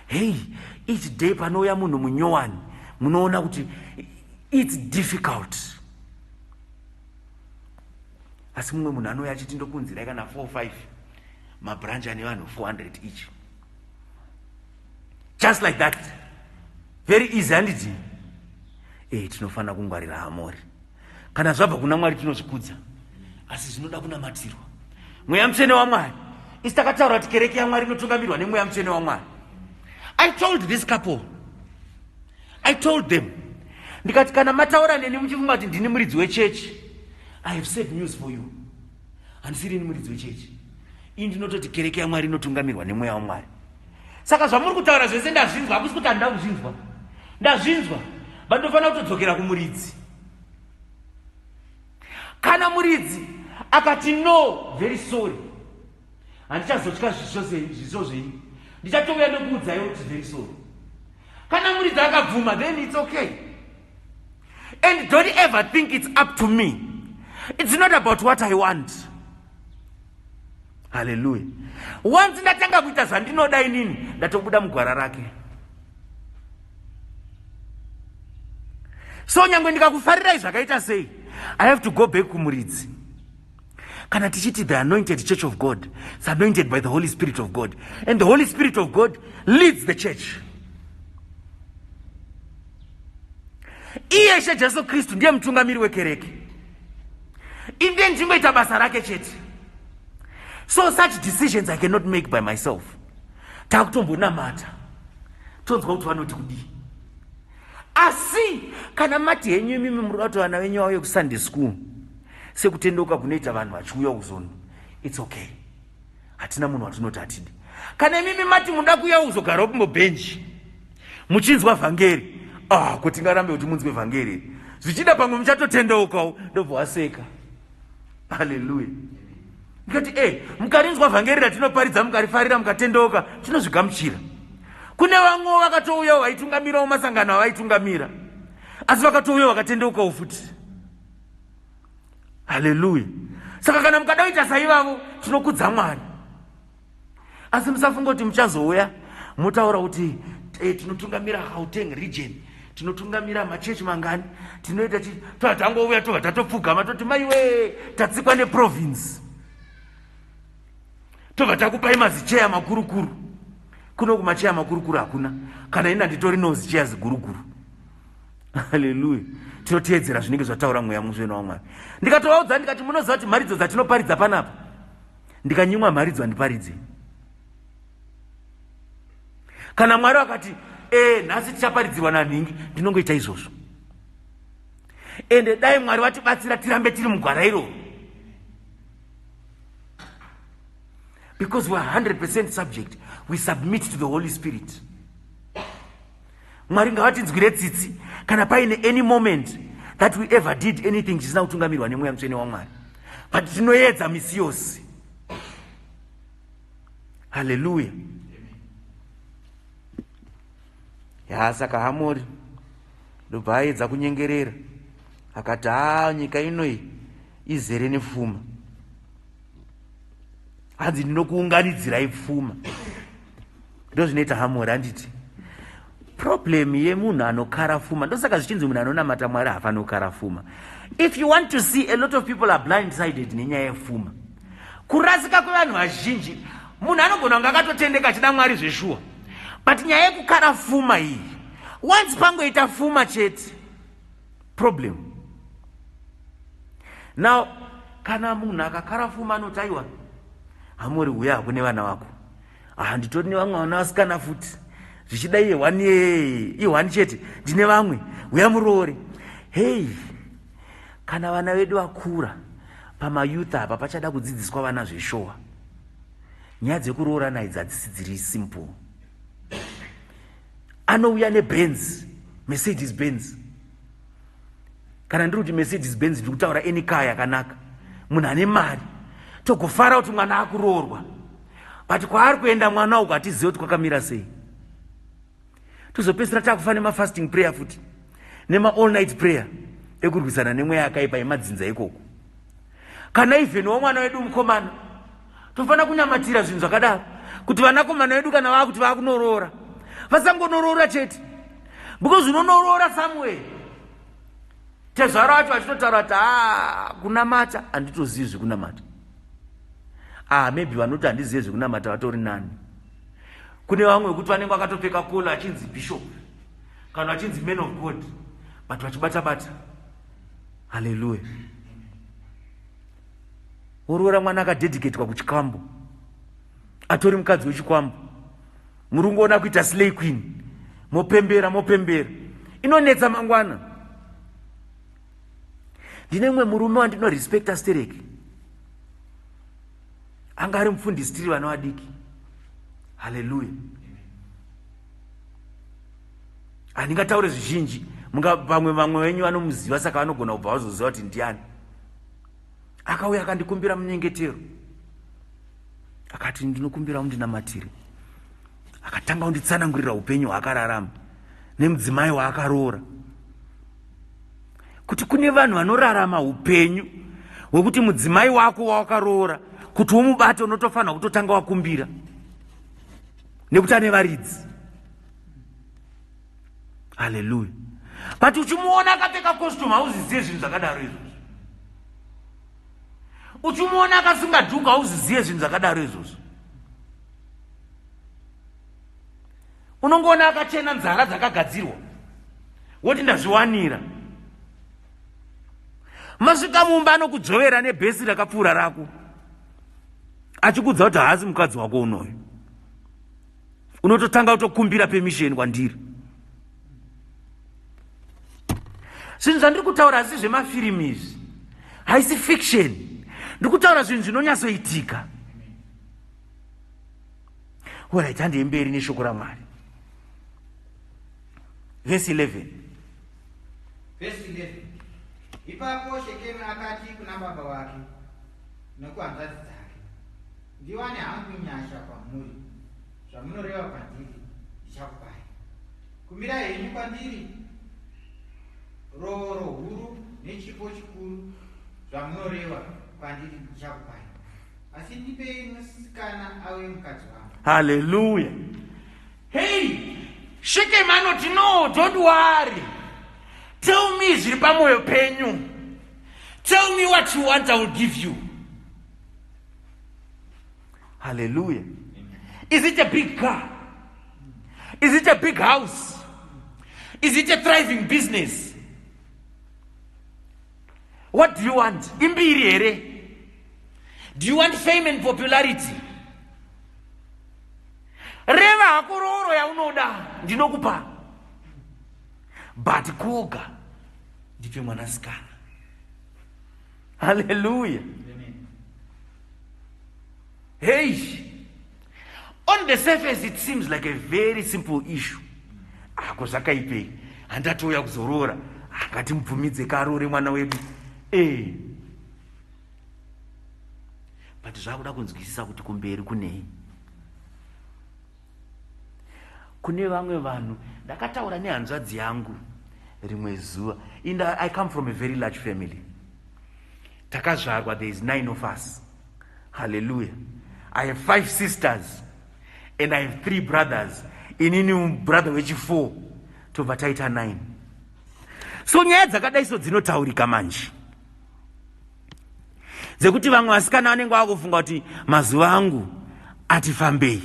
Hey, each day panouya munhu munyowani, munoona kuti it's difficult. Asi mumwe munhu anouya achiti, "Ndokunzirai kana 4 5 mabranch ane vanhu 400 each," just like that, very easy, handiti? Tinofanira kungwarira Hamori. Kana zvabva kuna Mwari, tinozvikudza, asi zvinoda kunamatirwa. Mweya Mutsvene waMwari, isi takataura kuti kereke yaMwari inotungamirwa neMweya Mutsvene waMwari. I told this couple, I told them, ndikati, "Kana mataura neni muchifunga kuti ndini muridzi wechechi, I have sad news for you. Handisirini muridzi wechechi. Ini ndinototi kereke yaMwari inotungamirwa neMweya waMwari. Saka zvamuri kutaura zvese ndazvinzwa. Hakusi kuti handida kuzvinzwa, ndazvinzwa, but ndofanira kutodzokera kumuridzi. Kana muridzi akati no, very sorry, handichazotya zviso zvenyu, ndichatouya nekuudzai kuti very sorry. Kana muridzi akabvuma, then it's okay. And don't ever think it's up to me. It's not about what I want." Halleluya. Once ndatanga kuita zvandinoda inini, ndatobuda mugwara rake. So nyange ndikakufarirai zvakaita sei, I have to go back kumuridzi. Kana tichiti the anointed church of God, it's anointed by the Holy Spirit of God, and the Holy Spirit of God leads the church. Iye Ishe Jesu Kristu ndiye mutungamiri wekereke. Indiye ndingoita basa rake chete. So such decisions I cannot make by myself. Takutombonamata, tonzwa kuti vanoti kudii. Asi kana mati henyu imimi muri kuti vana venyu vauye kuSunday school, sekutendeuka kunoita vanhu vachiuya kuzono, it's okay. Hatina munhu watinoti hatidi. Kana imimi mati muda kuuya kuzogarawo kumbobhenji muchinzwa vhangeri, ah, kuti ngarambe kuti munzwe vhangeri, zvichida pamwe muchatotendeukawo. Ndobva waseka. Haleluya. Ndikati, mukarinzwa vhangeri ratinoparidza, mukarifarira, mukatendeuka, tinozvigamuchira. Kune vamwewo vakatouyawo vaitungamirawo masangano avaitungamira, asi vakatouya vakatendeukawo futi. Haleluya. Saka kana mukada kuita saivavo, tinokudza Mwari. Asi musafunga kuti muchazouya motaura kuti tinotungamira Gauteng region, tinotungamira machechi mangani, tinoita chi." Tobva tangouya, tobva tatopfugama, toti, "Maiwe, tatsikwa neprovince." Tobva takupai mazicheya makurukuru. Kuno kumacheya makurukuru hakuna. Kana ini handitori nozicheya ziguruguru. Haleluya. Tinoteedzera zvinenge zvataura Mweya Mutsvene waMwari. Ndikatovaudza ndikati, "Munoziva kuti mharidzo dzatinoparidza panapa, ndikanyimwa mharidzo handiparidze. Kana Mwari vakati nhasi tichaparidzirwa nanhingi, ndinongoita izvozvo." Ende dai Mwari vatibatsira tirambe tiri mugwara iroro, because we are 100% subject. We submit to the Holy Spirit. Mwari ngavatinzwire tsitsi kana paine any moment that we ever did anything chisina kutungamirwa neMweya Mutsvene waMwari. But tinoedza misi yose. Haleluya. Ya, saka Hamori ndobva aedza kunyengerera, akati, "Ha, nyika inoi izere nepfuma. Hanzi ndinokuunganidzirai pfuma." Ndo zvinoita Hamori, handiti? Problem yemunhu anokara pfuma, ndosaka zvichinzi munhu anonamata Mwari haafaniri kukara pfuma. If you want to see, a lot of people are blind sided nenyaya yepfuma. Kurasika kwevanhu vazhinji, munhu anogona kunge akatotendeka achida Mwari zveshuwa, but nyaya yekukara pfuma iyi, once pangoita pfuma chete, problem. Now kana munhu akakara pfuma, anoti, "Aiwa, Hamori, uya hako nevana vako. Handitori nevamwe vana vasikana futi. Zvichida iye one i1 chete, ndine vamwe. Uya muroore." Hei, kana vana vedu vakura, Pamayouth apa pachada kudzidziswa vana zveshowa. Nyaya dzekuroorana idzi hadzisi dziri simple. Anouya neBenz, Mercedes Benz. Kana ndiri kuti Mercedes Benz ndiri kutaura any car yakanaka. Munhu ane mari. Togofara kuti mwana akuroorwa. But kwaari kuenda mwana uku hatizive kuti kwakamira sei. Tozopedzisira takufa nemafasting prayer futi. Nema all night prayer ekurwisana nemweya yakaipa yemadzinza ikoko. Kana even womwana wedu mukomana tofanira kunyamatira zvinhu zvakadaro kuti vanakomana vedu kana vakuti vakunoroora vasangonoroora chete, because unonoroora somewhere tezvaro vacho vachitotaura kuti a kunamata handitozivi zvekunamata. Ah, maybe vanoti handizive zvekunamata vatori nani. Kune vamwe vekuti vanenge vakatopfeka kola achinzi bishop kana vachinzi man of God, but vachibata bata. Haleluya. Woroora mwana akadedicatwa kuchikwambo, atori mukadzi wechikwambo. Muri kungoona kuita slay queen, mopembera mopembera, inonetsa mangwana. Ndine mumwe murume wandinorespecta stereki, anga ari mufundisi tiri vana vadiki. Haleluya. Handingataure zvizhinji, vamwe vamwe venyu vanomuziva, saka vanogona kubva vazoziva kuti ndiani. Akauya akandikumbira munyengetero, akati ndinokumbira undinamatire. Akatanga kunditsanangurira upenyu hwaakararama nemudzimai waakaroora, kuti kune vanhu vanorarama upenyu hwekuti mudzimai wako wawakaroora kuti umubate unotofanira kutotanga wakumbira nekuti ane varidzi. Haleluya. But uchimuona akapfeka costume hauzizive zvinhu zvakadaro izvozvo. Uchimuona akasunga dhuku hauzizive zvinhu zvakadaro izvozvo. Unongoona akachena, nzara dzakagadzirwa, woti ndazviwanira. Masvika mumba anokudzvovera nebhesi rakapfuura rako, achikudza kuti haasi mukadzi wako unoyo, unototanga kutokumbira permission kwandiri. Zvinhu zvandiri kutaura hasi zvemafirimu izvi, haisi fiction. Ndiri kutaura zvinhu zvinonyatsoitika. Alright, handei mberi neshoko raMwari. Vhesi 11. Vhesi 11. Ipapo Shekemi akati kuna baba wake nekuhanzvadzi dzake, "Ndiwane hangu nyasha kwamuri. Zvamunoreva kwandiri ndichakupai. Kumbirai henyu kwandiri rooro huru nechipo chikuru. Zvamunoreva kwandiri ndichakupai, asi ndipei musikana ave mukadzi wangu." Haleluya. Hey, Shekem anoti, "No, don't worry. Tell me zviri pamwoyo penyu. Tell me what you want, I will give you." Hallelujah. Is it a big car? Is it a big house? Is it a thriving business? What do you want? Imbiri here? Do you want fame and popularity? Reva hako rooro yaunoda, ndinokupa, but koga ndipe mwanasikana. Haleluya. Hey, on the surface it seems like a very simple issue. Ako zvakaipei? Handatouya kuzoroora, ngatimubvumidze karoore mwana wedu. E, but zvakuda kunzwisisa kuti kumberi kunei. Kune vamwe vanhu, ndakataura nehanzvadzi yangu rimwe zuva. I come from a very large family. Takazvarwa, there is nine of us. Hallelujah. I have five sisters and I have three brothers. Inini brother wechi4, tobva taita nine. So nyaya dzakadai so dzinotaurika manje, dzekuti vamwe vasikana vanenge vakufunga kuti mazuva angu atifambei,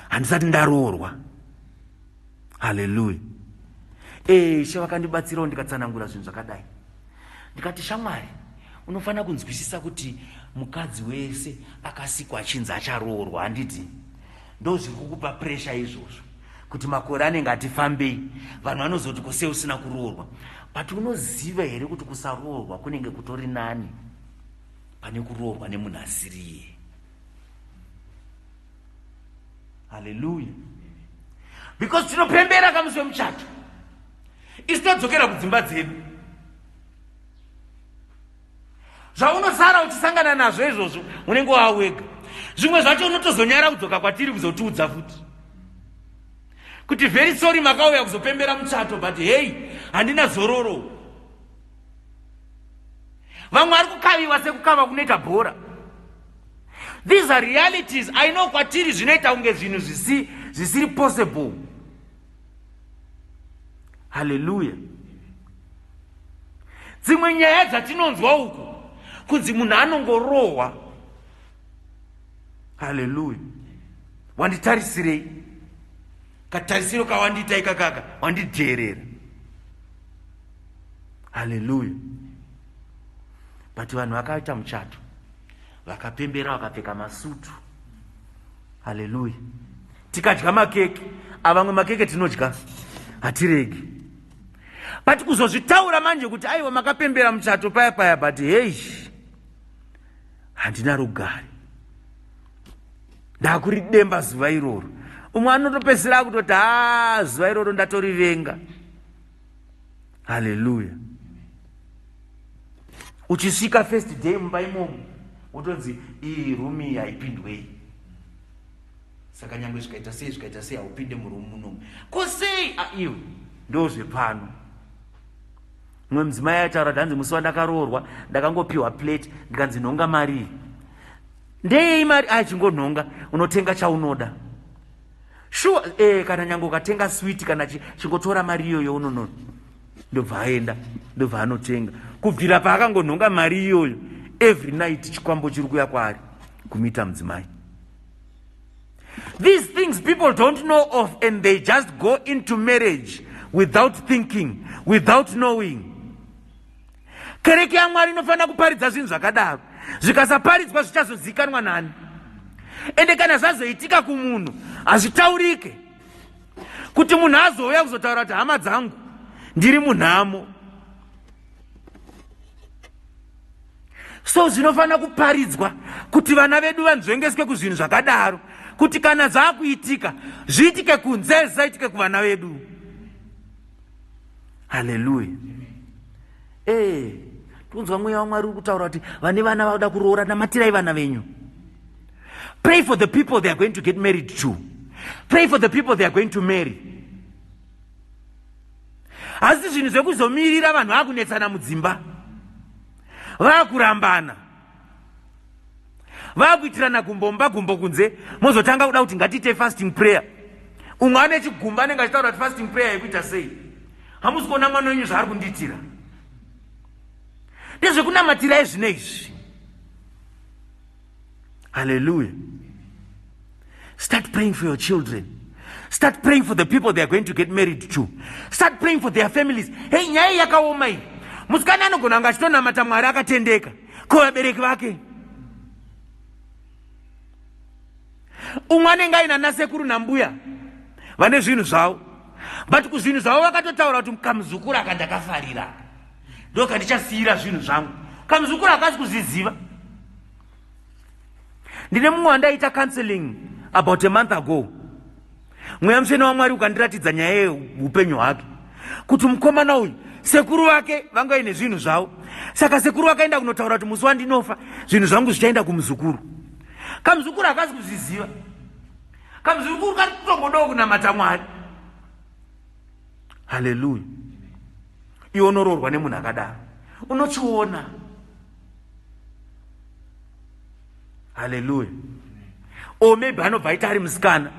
handisati ndaroorwa. Haleluya. Eshe vakandibatsirawo, ndikatsanangura zvinhu zvakadai, ndikati, "Shamwari, unofanira kunzwisisa kuti mukadzi wese akasikwa achinzi acharoorwa, handiti? Ndo zviri kukupa pressure izvozvo kuti makore anenge atifambei, vanhu vanozoti kose usina kuroorwa. But unoziva here kuti kusaroorwa kunenge kutori nani?" Pane kuroorwa nemunhu asiriye. Haleluya. Because tinopembera kamusi wemuchato, isu tadzokera kudzimba dzedu. Zvaunosara uchisangana nazvo izvozvo, unenge wawega. Zvimwe zvacho unotozonyara kudzoka kwatiri kuzotiudza futi kuti very sorry, makauya kuzopembera muchato, but hey, handina zororo. Vamwe vari kukaviwa sekukava kunoita bhora. These are realities. I know kwatiri zvinoita kunge zvinhu zvisiri possible. Haleluya. Dzimwe nyaya dzatinonzwa uku kunzi munhu anongorohwa. Haleluya. Wanditarisirei? Katarisiro kawandiita ikakaka, wandidheerera. Haleluya. But vanhu vakaita muchato, vakapembera, vakapfeka masutu. Haleluya. Tikadya makeke, avamwe makeke tinodya hatiregi, but kuzozvitaura manje kuti aiwa, makapembera muchato paya paya, but hei, handina rugare, ndakuridemba zuva iroro. Umwe anotopedzisira akutoti, ha, zuva iroro ndatorivenga. Haleluya. Uchisvika first day mumba imomo, wotonzi iyi room iyi haipindwei. Saka nyange zvikaita sei, zvikaita sei, haupinde muroom munomu. Ko sei? Aiwe, ndo zvepano. Mumwe mudzimai aitaura kuti hanzi musi wandakaroorwa ndakangopiwa plate, ndikanzi nhonga mari iyi. Ndeyei mari? Achingonhonga, unotenga chaunoda. Sure, kana nyange ukatenga sweet kana chingotora mari iyoyo unonono. Ndobva aenda, ndobva anotenga. Kubvira paakangonhonga mari iyoyo, every night chikwambo chiri kuya kwaari kumuita mudzimai. These things people don't know of, and they just go into marriage without thinking, without knowing. Kereke yaMwari inofanira kuparidza zvinhu zvakadaro. Zvikasaparidzwa, zvichazozikanwa nani? Ende kana zvazoitika kumunhu, hazvitaurike kuti munhu azouya kuzotaura kuti, hama dzangu, ndiri munhamo. So zvinofanira kuparidzwa kuti vana vedu vanzvengeswe kuzvinhu zvakadaro, kuti kana zvaakuitika, zviitike kunze, zvisaitike kuvana vedu. Haleluya. Ee, tikunzwa mweya waMwari uri kutaura kuti vane vana vauda kuroora, namatirai vana venyu. Pray for the people they are going to get married to. Pray for the people they are going to marry. Asi zvinhu zvekuzomirira vanhu vakunetsana mudzimba, vakurambana, vakuitirana gumbo mumba, gumbo kunze, mozotanga kuda kuti ngatiite fasting prayer. Umwe ane chigumba anenge achitaura kuti fasting prayer yekuita sei? Hamusi kuona mwana wenyu zvaari kundiitira? Ndezvekunamatirai zvino izvi. Haleluya. Start praying for your children. Start praying for the people they are going to get married to. Start praying for their families. Hey, nyaya yakaoma iyi. Musikana anogona kunge achitonamata Mwari akatendeka, ko vabereki vake? Umwe anenge aina nasekuru nambuya vane zvinhu zvavo, but kuzvinhu zvavo vakatotaura kuti kamuzukuru aka ndakafarira, ndo kandichasiyira zvinhu zvangu. Kamuzukuru hakasi kuzviziva. Ndine mumwe wandaita counseling about a month ago. Mweya Mutsvene waMwari ukandiratidza nyaya yeupenyu hwake, kuti mukomana uyu sekuru vake vanga vaine zvinhu zvavo. Saka sekuru vakaenda kunotaura kuti musi wandinofa zvinhu zvangu zvichaenda kumuzukuru. Kamuzukuru hakasi kuzviziva. Kamuzukuru kari kutongodawo kunamata Mwari. Haleluya. Iwe unoroorwa nemunhu akadaro, unochiona. Haleluya. Or maybe anobva aita ari musikana,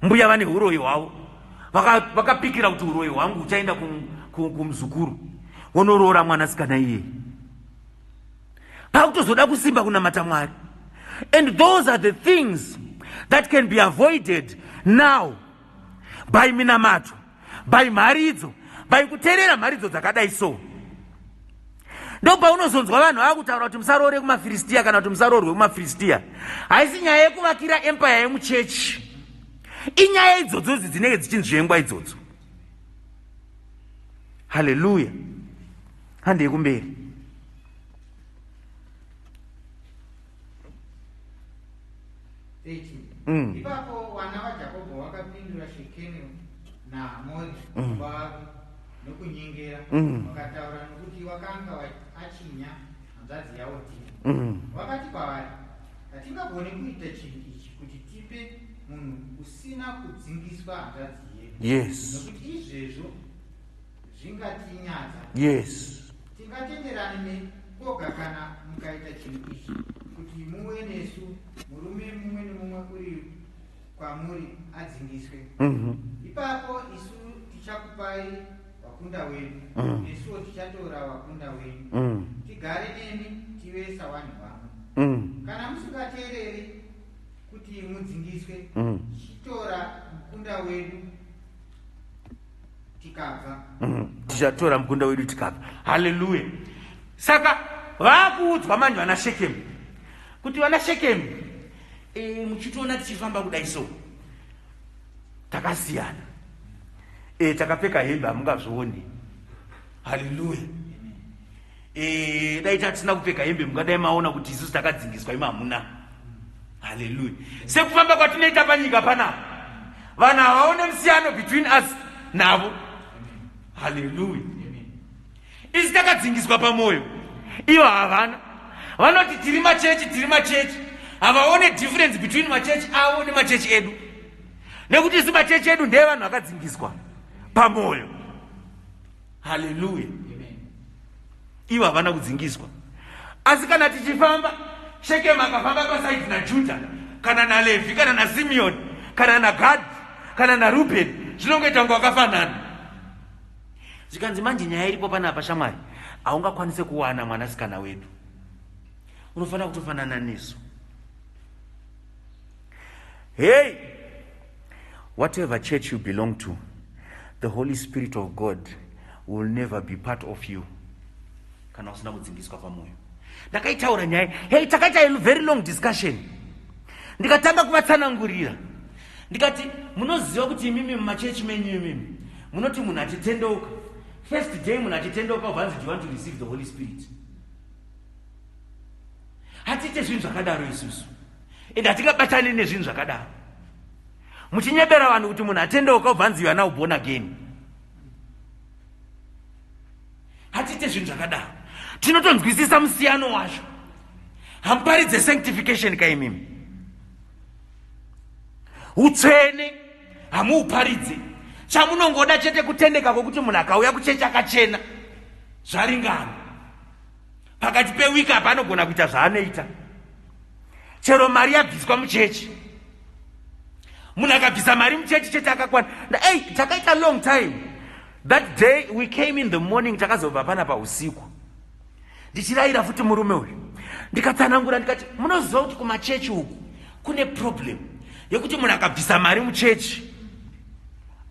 mbuya vane uroyi hwavo, vakapikira kuti uroyi hwangu huchaenda kumuzukuru. Wonoroora mwanasikana iyeye, pakutozoda kusimba kunamata Mwari. And those are the things that can be avoided now by minamato, by mharidzo, by kuteerera mharidzo dzakadai. So ndopaunozonzwa vanhu vava kutaura kuti musaroore kumaFiristiya kana kuti musaroorwe kumaFiristiya. Haisi nyaya yekuvakira empire yemuchechi, inyaya idzodzodzi dzinenge dzichinzvengwa idzodzo. Haleluya. Handei kumberi. 13. Ipapo vana vaJakobho vakapindura Shekemu naHamori baba vake nokunyengera. Vakataura nokuti wakanga achinya hanzvadzi yavo Dhina. Vakati kwavari, "Hatingagoni kuita chinhu ichi kuti tipe munhu usina kudzingiswa hanzvadzi yedu, nokuti izvezvo zvingatinyadza. Tingatenderani nekoga kana mukaita chinhu ichi kuti muve nesu: murume mumwe nemumwe uri kwamuri adzingiswe. Ipapo isu tichakupai wakunda wedu, nesuwo tichatora wakunda wenyu, tigare nemi, tive savanhu vamwe. Kana musingateereri kuti mudzingiswe, tichitora mukunda wedu tikabva." Tichatora mukunda wedu tikabva. Haleluya. Saka vaakuudzwa manje vana Shekemu kuti, vana Shekemu, muchitoona tichifamba kudai so, takasiyana. Takapfeka hembe, hamungazvioni. Haleluya. Dai tatisina kupfeka hembe, mungadai maona kuti isusu takadzingiswa, imi hamuna. Haleluya. Sekufamba kwatinoita panyika panapa, vanhu havaone musiyano between us navo. Haleluya. Isi takadzingiswa pamwoyo, ivo havana. Vanoti tiri machechi, tiri machechi. Havaone difference between machechi avo nemachechi edu, nekuti isi machechi edu ndeevanhu vakadzingiswa pamwoyo. Haleluya. Ivo havana kudzingiswa. Asi kana tichifamba, Shekemu akafamba paside naJudha kana naLevhi kana naSimeoni kana naGadhi kana naRubheni, zvinongoita kunge vakafanana. Zvikanzi manje, nyaya iripo panapa, shamwari, haungakwanise kuwana mwanasikana wedu, unofanira kutofanana nesu. Hey, whatever church you belong to, the Holy Spirit of God will never be part of you kana usina kudzingiswa pamwoyo. Ndakaitaura nyaya. Hey, takaita a very long discussion. Ndikatanga kuvatsanangurira, ndikati, munoziva kuti imimi mumachechi menyu imimi munoti munhu achitendeuka, first day munhu achitendeuka, ubvanzi, "Do you want to receive the Holy Spirit?" Hatiite zvinhu zvakadaro isusu, ende hatingabatani nezvinhu zvakadaro, muchinyebera vanhu kuti munhu atendeuka ubvanzi, "You are now born again." Hatiite zvinhu zvakadaro. Tinotonzwisisa musiyano wacho. Hamuparidze sanctification kaimimi? Utsvene hamuuparidze. Chamunongoda chete kutendeka kwokuti munhu akauya kuchechi akachena, zvaringana. Pakati pewiki apa anogona kuita zvaanoita, chero mari yabviswa muchechi. Munhu akabvisa mari muchechi chete akakwana. Ei, takaita long time that day. We came in the morning, takazobva pana pausiku. Ndichirayira futi murume uyu, ndikatsanangura, ndikati, munoziva kuti kumachechi uku kune problem yekuti munhu akabvisa mari muchechi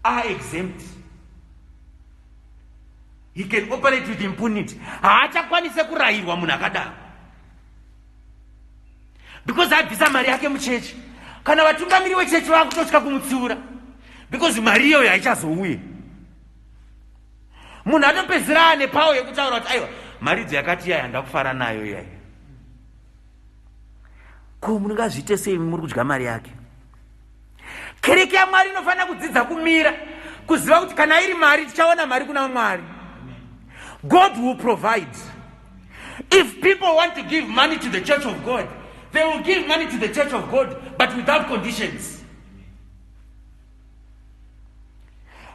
are exempt, he can operate with impunity. Haachakwanise kurayirwa munhu akadaro because abvisa mari yake muchechi. Kana vatungamiri vechechi vakutotya kumutsiura because mari iyoyo haichazouye. Munhu atopedzisira ane power yekutaura kuti, "Aiwa, maridzo yakati iyai handakufara nayo iyai." Ko munongazviite sei muri kudya mari yake? Kereke yaMwari inofanira kudzidza kumira, kuziva kuti kana iri mari, tichaona mari kuna Mwari. God will provide. If people want to give money to the church of God, they will give money to the church of God, but without conditions.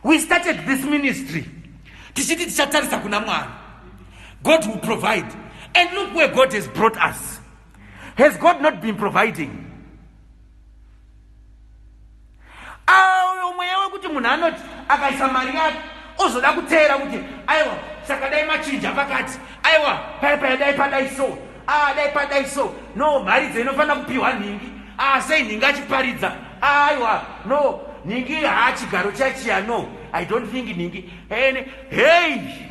We started this ministry tichiti tichatarisa kuna Mwari, God will provide, and look where God has brought us. Has God not been providing? Ayo mweya wekuti munhu anoti akaisa mari yake, ozoda kuteera kuti, aiwa, saka dai machinja pakati, aiwa, paya paya dai padai so, a dai padai so, no, mharidzo inofanira kupiwa nhingi, a sei nhingi achiparidza, aiwa, no, nhingi haa chigaro chachiya, no, I don't think nhingi ene. Hey,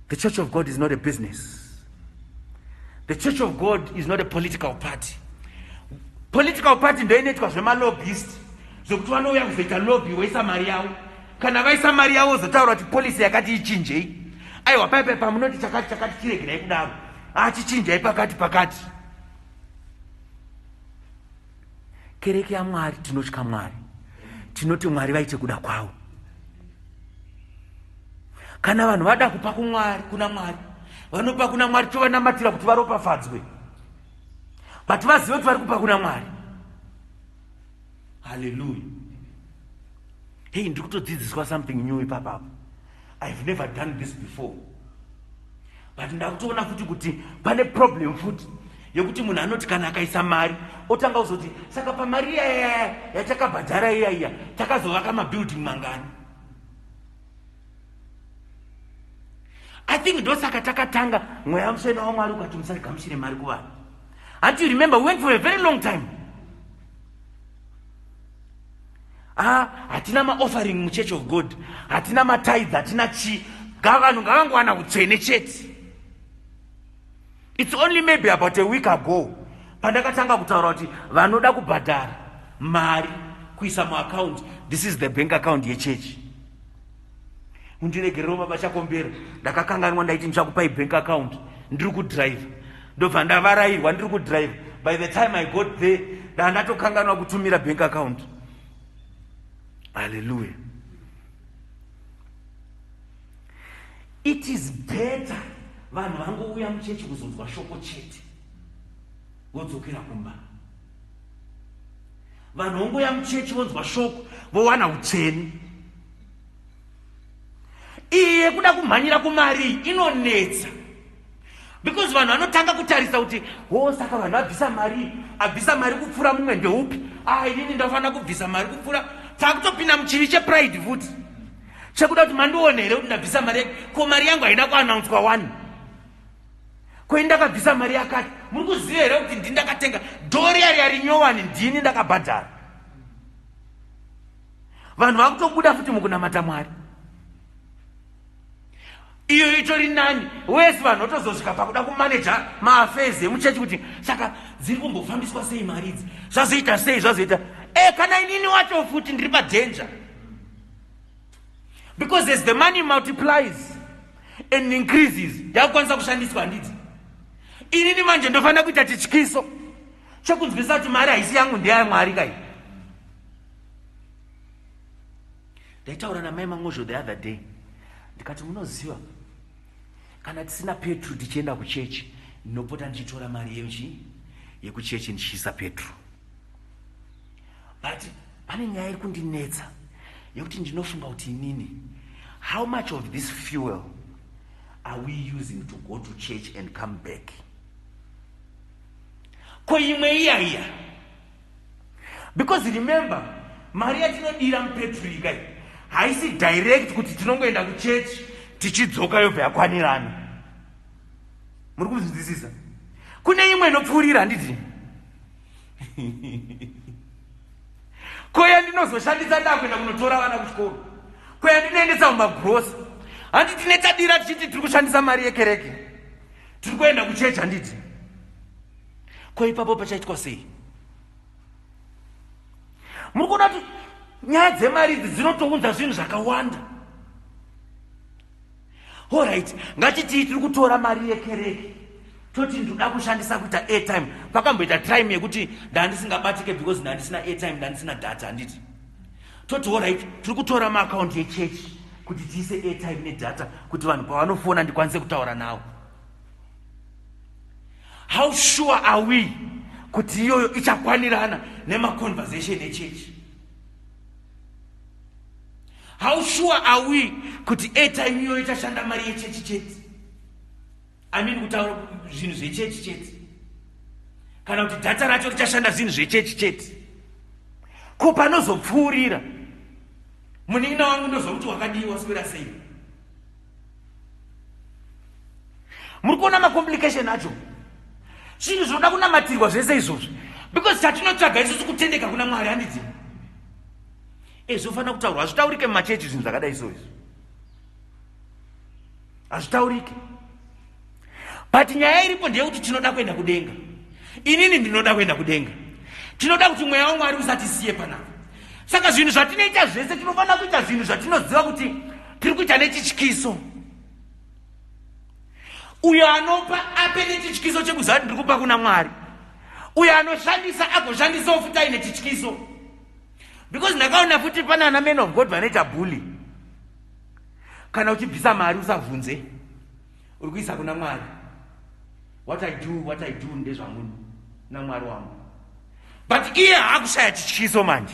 the church of God is not a business. The church of God is not a political party. Political party ndo inoitwa zvemalobbyist, zvokuti vanouya kuzoita lobby, voisa mari yavo. Kana vaisa mari yavo, zotaura kuti policy yakati ichinjei, aiwa, paipai pamunoti chakati chakati chiregerai kudaro, achichinjai pakati pakati. Kereke yaMwari, tinotya Mwari, tinoti Mwari vaite kuda kwavo. Kana vanhu vada kupa kuMwari, kuna Mwari vanopa kuna Mwari, tovanamatira kuti varopafadzwe, but vazive kuti vari kupa kuna Mwari. Haleluya. Hei, ndiri kutodzidziswa something new ipapapo. I've never done this before, but ndakutoona futi kuti pane problem futi yekuti munhu anoti kana akaisa mari otanga kuzoti, saka pamari iyaya yatakabhadhara iya iya takazovaka mabuilding mangani? I think ndosaka takatanga Mweya Mutsvene waMwari ukati musagamuchire mari kuvanhu. Hanti you remember we went for a very long time? Ah, hatina maoffering muChurch of God, hatina matithe, hatina chii. Vanhu ngavangowana utsvene chete. It's only maybe about a week ago pandakatanga kutaura kuti vanoda kubhadhara mari kuisa muaccount, this is the bank account yechechi. Undiregerewo, Baba Chakombera, ndakakanganwa. Ndaiti ndichakupai bank account ndiri kudhiraivha, ndobva ndavarayirwa ndiri kudhiraivha. By the time I got there, ndaa ndatokanganwa kutumira bank account. Halleluya. It is better vanhu vangouya muchechi kuzonzwa shoko chete, vodzokera kumba. Vanhu vongoya muchechi, vonzwa shoko, vowana utsvene. Iyi yekuda kumhanyira kumari iyi inonetsa, because vanhu vanotanga kutarisa kuti, ho, saka vanhu vabvisa mari, abvisa mari kupfuura mumwe ndeupi? A, inini ndafanira kubvisa mari kupfuura. Takutopinda muchivi chepride futi, chekuda kuti mandione here kuti ndabvisa mari. Ko mari yangu haina kuannouncwa one? Ko ini ndakabvisa mari yakati, muri kuziva here kuti ndini ndakatenga dhori yari yari nyowani? Ndini ndakabhadhara. Vanhu vakutobuda futi mukunamata Mwari. Iyo itori nani wese. Vanhu votozosvika pakuda kumaneja maaffairs emuchechi kuti saka dziri kumbofambiswa sei mari idzi, zvazoita sei, zvazoita e. Kana inini wacho futi ndiri padanger, because as the money multiplies and increases, yakukwanisa kushandiswa, handidzi? Inini manje ndofanira kuita chityiso chekunzwisa kuti mari haisi yangu, ndeyamwari kai. Ndaitaura namai Mangozho the other day, ndikati, munoziva, kana tisina petro tichienda kuchechi, ndinopota ndichitora mari yechi yekuchechi ndichiisa petro. But pane nyaya iri kundinetsa yekuti ndinofunga kuti inini, how much of this fuel are we using to go to church and come back? Ko imwe iya iya? Because remember, mari yatinodira mupetro ikai haisi direct kuti tinongoenda kuchechi tichidzoka yobva yakwanirana. Muri kuzvinzwisisa? Kune imwe inopfuurira, handiti? Ko yandinozoshandisa ndakuenda kunotora vana kuchikoro? Ko yandinoendesa mumagrosa? Handi tine tadira tichiti tiri kushandisa mari yekereke, tiri kuenda kuchechi, handiti? Ko ipapo pachaitwa sei? Muri kuona kuti nyaya dzemari idzi dzinotounza zvinhu zvakawanda. Alright, ngatitii tiri kutora mari yekereke, toti ndoda kushandisa kuita airtime. Pakamboita time yekuti ndandisingabatike because ndandisina airtime, ndandisina data, handiti? Toti, alright, tiri kutora maakaunti echechi kuti tiise airtime nedata, kuti vanhu pavanofona ndikwanise kutaura navo. How sure are we kuti iyoyo ichakwanirana nemaconversation echechi? How sure are we kuti airtime iyoyo ichashanda mari yechechi chete, I mean, kutaura zvinhu zvechechi chete, kana kuti data racho richashanda zvinhu zvechechi chete? Ko panozopfuurira, munin'ina wangu ndozva kuti wakadii, waswera sei? Muri kuona macomplication acho? Zvinhu zvinoda kunamatirwa zvese izvozvo, because chatinotsvaga isusu kutendeka kuna Mwari, handidzi? E, zvofanira kutaurwa. Hazvitaurike mumachechi zvinhu zvakadai so izvi, hazvitaurike. But nyaya iripo ndeyekuti tinoda kuenda kudenga. Inini ndinoda kuenda kudenga. Tinoda kuti Mweya waMwari usatisiye panapa. Saka zvinhu zvatinoita zvese, tinofanira kuita zvinhu zvatinoziva kuti tiri kuita nechityiso. Uyo anopa ape nechityiso chekuziva kuti ndiri kupa kuna Mwari. Uyo anoshandisa agoshandisawo futi aine chityiso, because ndakaona futi pana ana man of God vanoita bully. Kana uchibvisa mari usabvunze, uri kuisa kuna Mwari. What I do, what I do ndezvangu naMwari wangu. But iye haakushaya chityiso manje.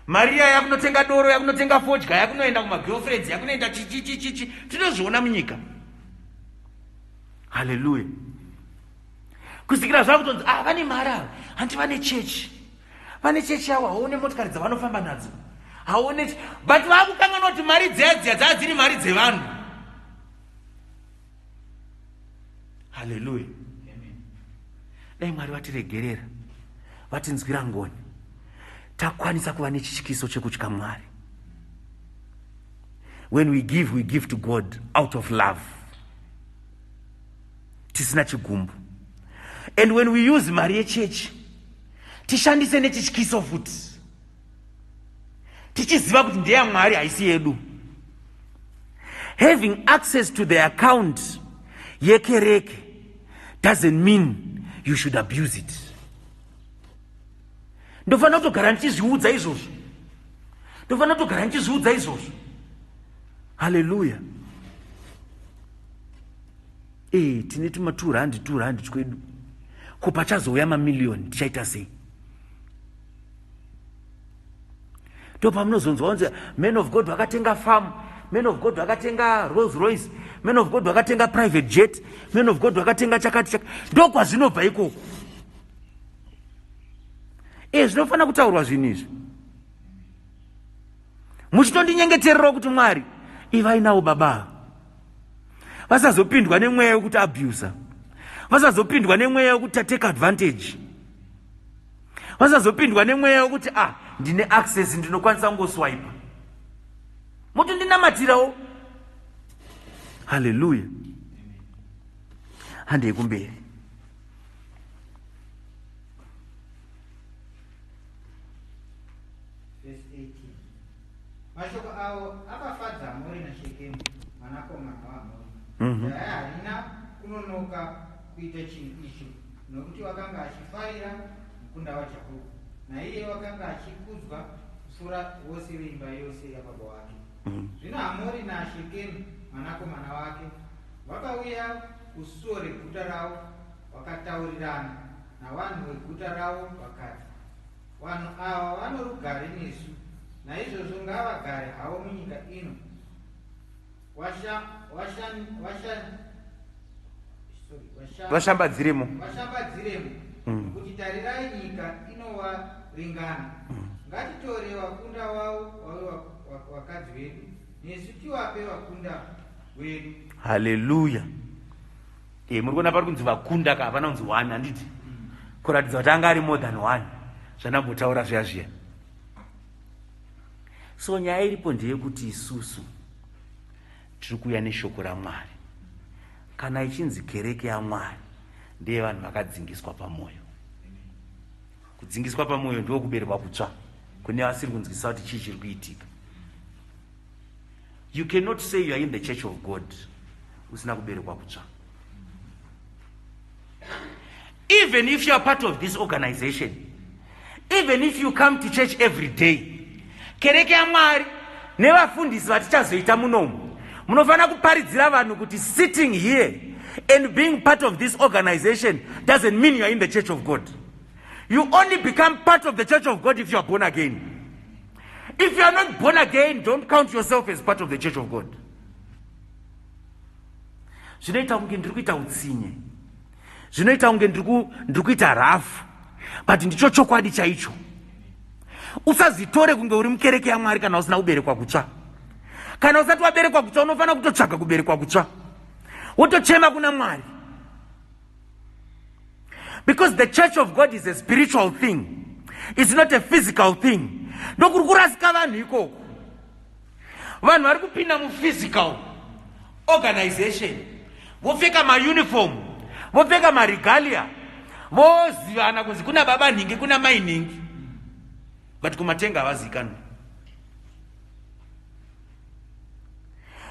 Mari iya yakunotenga doro, yakunotenga fodya, yakunoenda kumagirlfriends, yakunoenda chichichichichi. Tinozviona munyika. Haleluya. Kusvikira zvakutonzi, ah, vane mari ava, hanti vane chechi, vane chechi yavo, haone motikari dzavanofamba nadzo, haone. But vakukanganwa kuti mari dziya dziya dzaa dziri mari dzevanhu. Haleluya. Dai Mwari vatiregerera, vatinzwira ngoni, takwanisa kuva nechityiso chekutya Mwari. When we give, we give to God out of love, tisina chigumbu. And when we use mari yechechi, tishandise nechityiso futi, tichiziva kuti ndeyaMwari, haisi yedu. Having access to the account yekereke doesn't mean you should abuse it. Ndofanira kutogara ndichizviudza izvozvo, ndofanira kutogara ndichizviudza izvozvo. Haleluya. E, tine tuma 2 rand, 2 rand twedu, ko pachazouya mamiliyoni tichaita sei? Ndo pamunozonzwa kunzi man of God vakatenga farm, man of God vakatenga Rolls Royce, man of God vakatenga private jet, man of God vakatenga chakati chakati. Ndo kwazvinobva ikoko. E, zvinofanira kutaurwa zvinhu izvi, muchitondinyengetererawo kuti Mwari ivai navo baba, vasazopindwa nemweya wekuti abusa, vasazopindwa nemweya wekuti take advantage, vasazopindwa nemweya wekuti, ah, ndine access, ndinokwanisa kungoswipa. Motondinamatirawo. Haleluya. Handei kumberi. Verse 18. Mashoko avo akafadza Hamori naShekemu mwanakomana waHamori. Jaya harina kunonoka kuita chinhu icho, nokuti wakanga achifarira mukunda waJakobho, naiye wakanga achikudzwa kupfuura vose veimba yose yababa wake. Zvino Hamori naShekemu mwanakomana wake vakauya kusuo reguta ravo, vakataurirana navanhu veguta ravo, vakati, "Vanhu ava vano rugare nesu, naizvozvo ngavagare havo munyika ino." Sorry, Vashambadziremo. Vashambadziremo, kuti tarirai, nyika inovaringana. Ngatitore vakunda wavo vave vakadzi vedu, nesu tivape vakunda vedu. Haleluya. E, muri kuona pari kunzi vakunda ka, hapana kunzi one, handiti? Kuratidza kuti anga ari more than one, zvandambotaura zviya zviya. So nyaya iripo ndeyekuti isusu tiri kuuya neshoko raMwari. Kana ichinzi kereke yaMwari, ndeyevanhu vakadzingiswa pamwoyo. Kudzingiswa pamwoyo ndo kuberekwa kutsva kune vasiri kunzwisisa kuti chii chiri kuitika. You cannot say you are in the church of God usina kuberekwa kutsva. Even if you are part of this organization, even if you come to church every day, kereke yaMwari nevafundisi vatichazoita munomu, munofanira kuparidzira vanhu kuti sitting here and being part of this organization doesn't mean you are in the church of God. You only become part of the church of God if you are born again. If you are not born again, don't count yourself as part of the church of God. Zvinoita kunge ndiri kuita utsinye, zvinoita kunge ndiri kuita rafu, but ndicho chokwadi chaicho. Usazitore kunge uri mukereke yaMwari kana usina kuberekwa kutsva. Kana usati waberekwa kutsva, unofanira kutotsvaga kuberekwa kutsva, wotochema kuna Mwari, because the church of God is a spiritual thing, it's not a physical thing. Ndokuri kurasika vanhu ikoko. Vanhu vari kupinda muphysical organization, vopfeka mauniform, vopfeka maregalia, vozivana kunzi kuna baba nhingi, kuna mai nhingi, but kumatenga havazikanwi.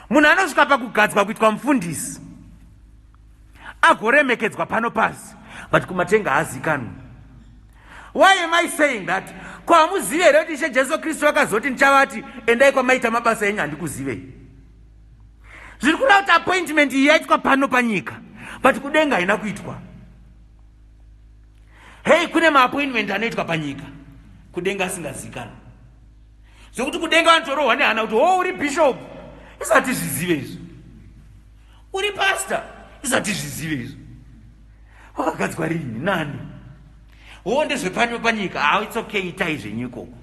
Munhu anosvika pakugadzwa kuitwa mufundisi, agoremekedzwa pano pasi. But kumatenga haazikanwi. Why am I saying that? Ko hamuzivi here kuti Ishe Jesu Kristu vakazoti ndichavati endai kwamaita mabasa enyu handikuzivei. Zviri kureva kuti appointment iyi yaitwa pano panyika, but kudenga haina kuitwa. Hei, kune maappointment anoitwa panyika, kudenga asingazikanwi. Zvekuti kudenga vanotorohwa nehana kuti ho uri bishop, isati zvizive izvo. Uri pastor, isati zvizive izvo. Wakagadzwa rini nani? Ho ndezvepano panyika. Ah, it's okay, itai zvenyu ikoko.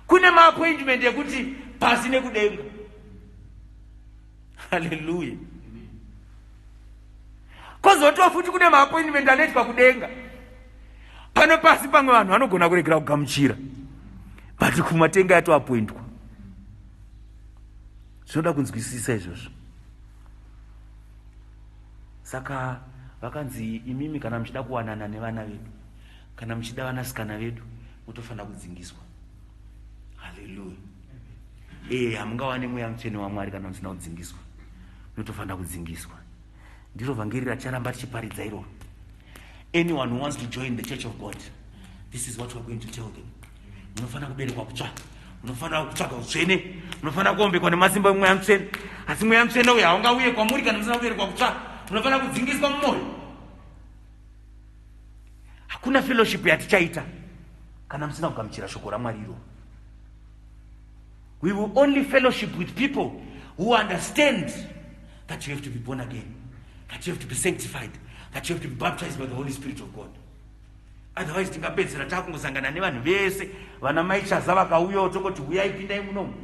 Kune maappointment ekuti pasi nekudenga. Haleluya. Kozotiwo futi kune maappointment anoitwa kudenga. Pano pasi pamwe vanhu vanogona kuregera kugamuchira, but kumatenga yatoappointwa. Zvinoda kunzwisisa izvozvo. Saka vakanzi imimi kana muchida kuwanana nevana vedu, kana muchida vanasikana vedu, mutofanira kudzingiswa. Haleluya. Hamungawane mweya mutsvene waMwari kana musina kudzingiswa. Munotofanira kudzingiswa. Ndiro vhangeri racharamba tichiparidza iroro. Anyone who wants to join the church of God, this is what we are going to tell them. Munofanira kuberekwa kutsva, munofanira kutsvaga utsvene, munofanira kuombekwa nemasimba emweya mutsvene. Asi mweya mutsvene uyu haungauye kwamuri kana musina kuberekwa kutsva. Munofanira kudzingiswa mumwoyo. Hakuna fellowship yatichaita kana musina kugamuchira shoko raMwari iroro. We will only fellowship with people who understand that you have to be born again, that you have to be sanctified, that you have to be baptized by the Holy Spirit of God. Otherwise tingapedzera takungosangana nevanhu vese, vana mai Chaza vakauyawo tongoti huyai pindai munomu,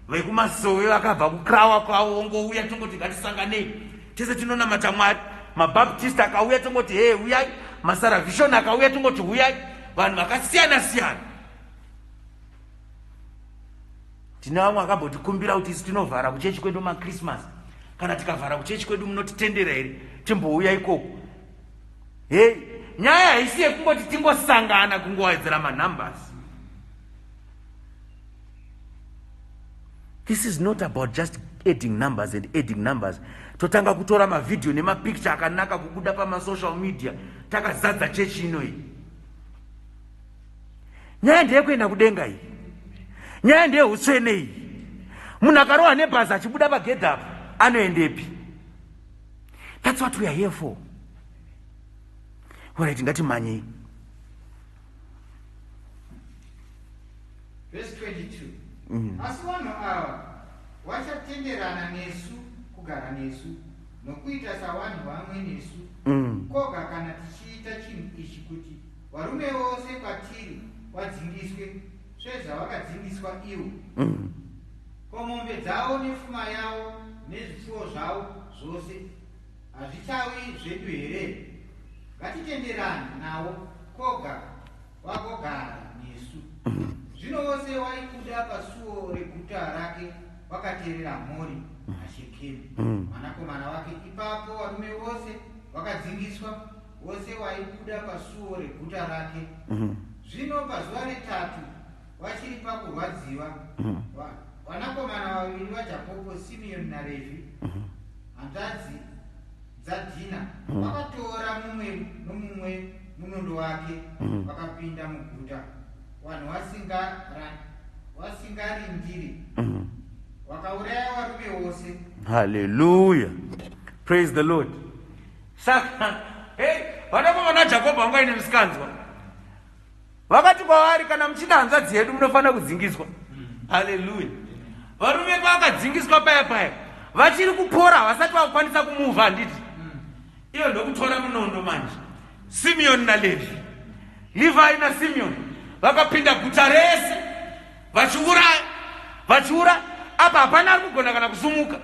vekumasowe vakabva kukrawa kwavo vongouya tongoti ngatisanganei tese tinonamata Mwari, mabaptist akauya tongoti hee huyai, masaravhishoni akauya tongoti huyai, vanhu vakasiyana siyana. Tine vamwe vakambotikumbira kuti isu tinovhara kuchechi kwedu maChristmas, kana tikavhara kuchechi kwedu munotitendera here timbouya ikoko? Hei, nyaya haisi yekungoti tingosangana kungowedzera manumbers. This is not about just adding numbers and adding numbers. Totanga kutora mavideo nemapicture akanaka kubuda pamasocial media takazadza chechi ino iyi. Nyaya ndeyekuenda kudenga iyi. Nyaya ndeyeutsvene iyi. Munhu akarohwa nebhazi achibuda pagedhi apa anoendepi? That's what we are here for. Alright, ngatimhanyei. Verse 22. Asi vanhu ava vachatenderana nesu kugara nesu nokuita savanhu vamwe nesu, koga kana tichiita chinhu ichi, kuti varume vose kwatiri vadzingiswe sezvavakadzingiswa ivo. Ko mombe dzavo nefuma yavo nezvipfuwo zvavo zvose hazvichawi zvedu here? Ngatitenderane navo koga vagogara nesu. Zvino vose waibuda pasuo reguta rake vakateerera Hamori naShekemi mwanakomana wake. Ipapo varume vose vakadzingiswa, vose waibuda pasuo reguta rake. Zvino pazuva retatu vachiri pakurwadziwa, vanakomana vaviri vaJakobho, Simeoni naRevhi, hanzvadzi dzaDhina, vakatora mumwe nomumwe munondo wake, vakapinda muguta vanhu vasingarindiri, vakauraya varume vose. Hallelujah. Praise the Lord. Saka, hey, vanakomana Jakobho vanga vaine musikanzwa. Vakati kwavari, kana muchida hanzvadzi yedu munofanira kudzingiswa. Hallelujah. Varume pavakadzingiswa paya paya, vachiri kupora, havasati vakukwanisa kumuvha, handiti? Iyo ndokutora munondo manje. Simeon naLevi, Levi naSimeon vakapinda guta rese vachiuraya, vachiuraya. Apa hapana ari kugona kana kusumuka.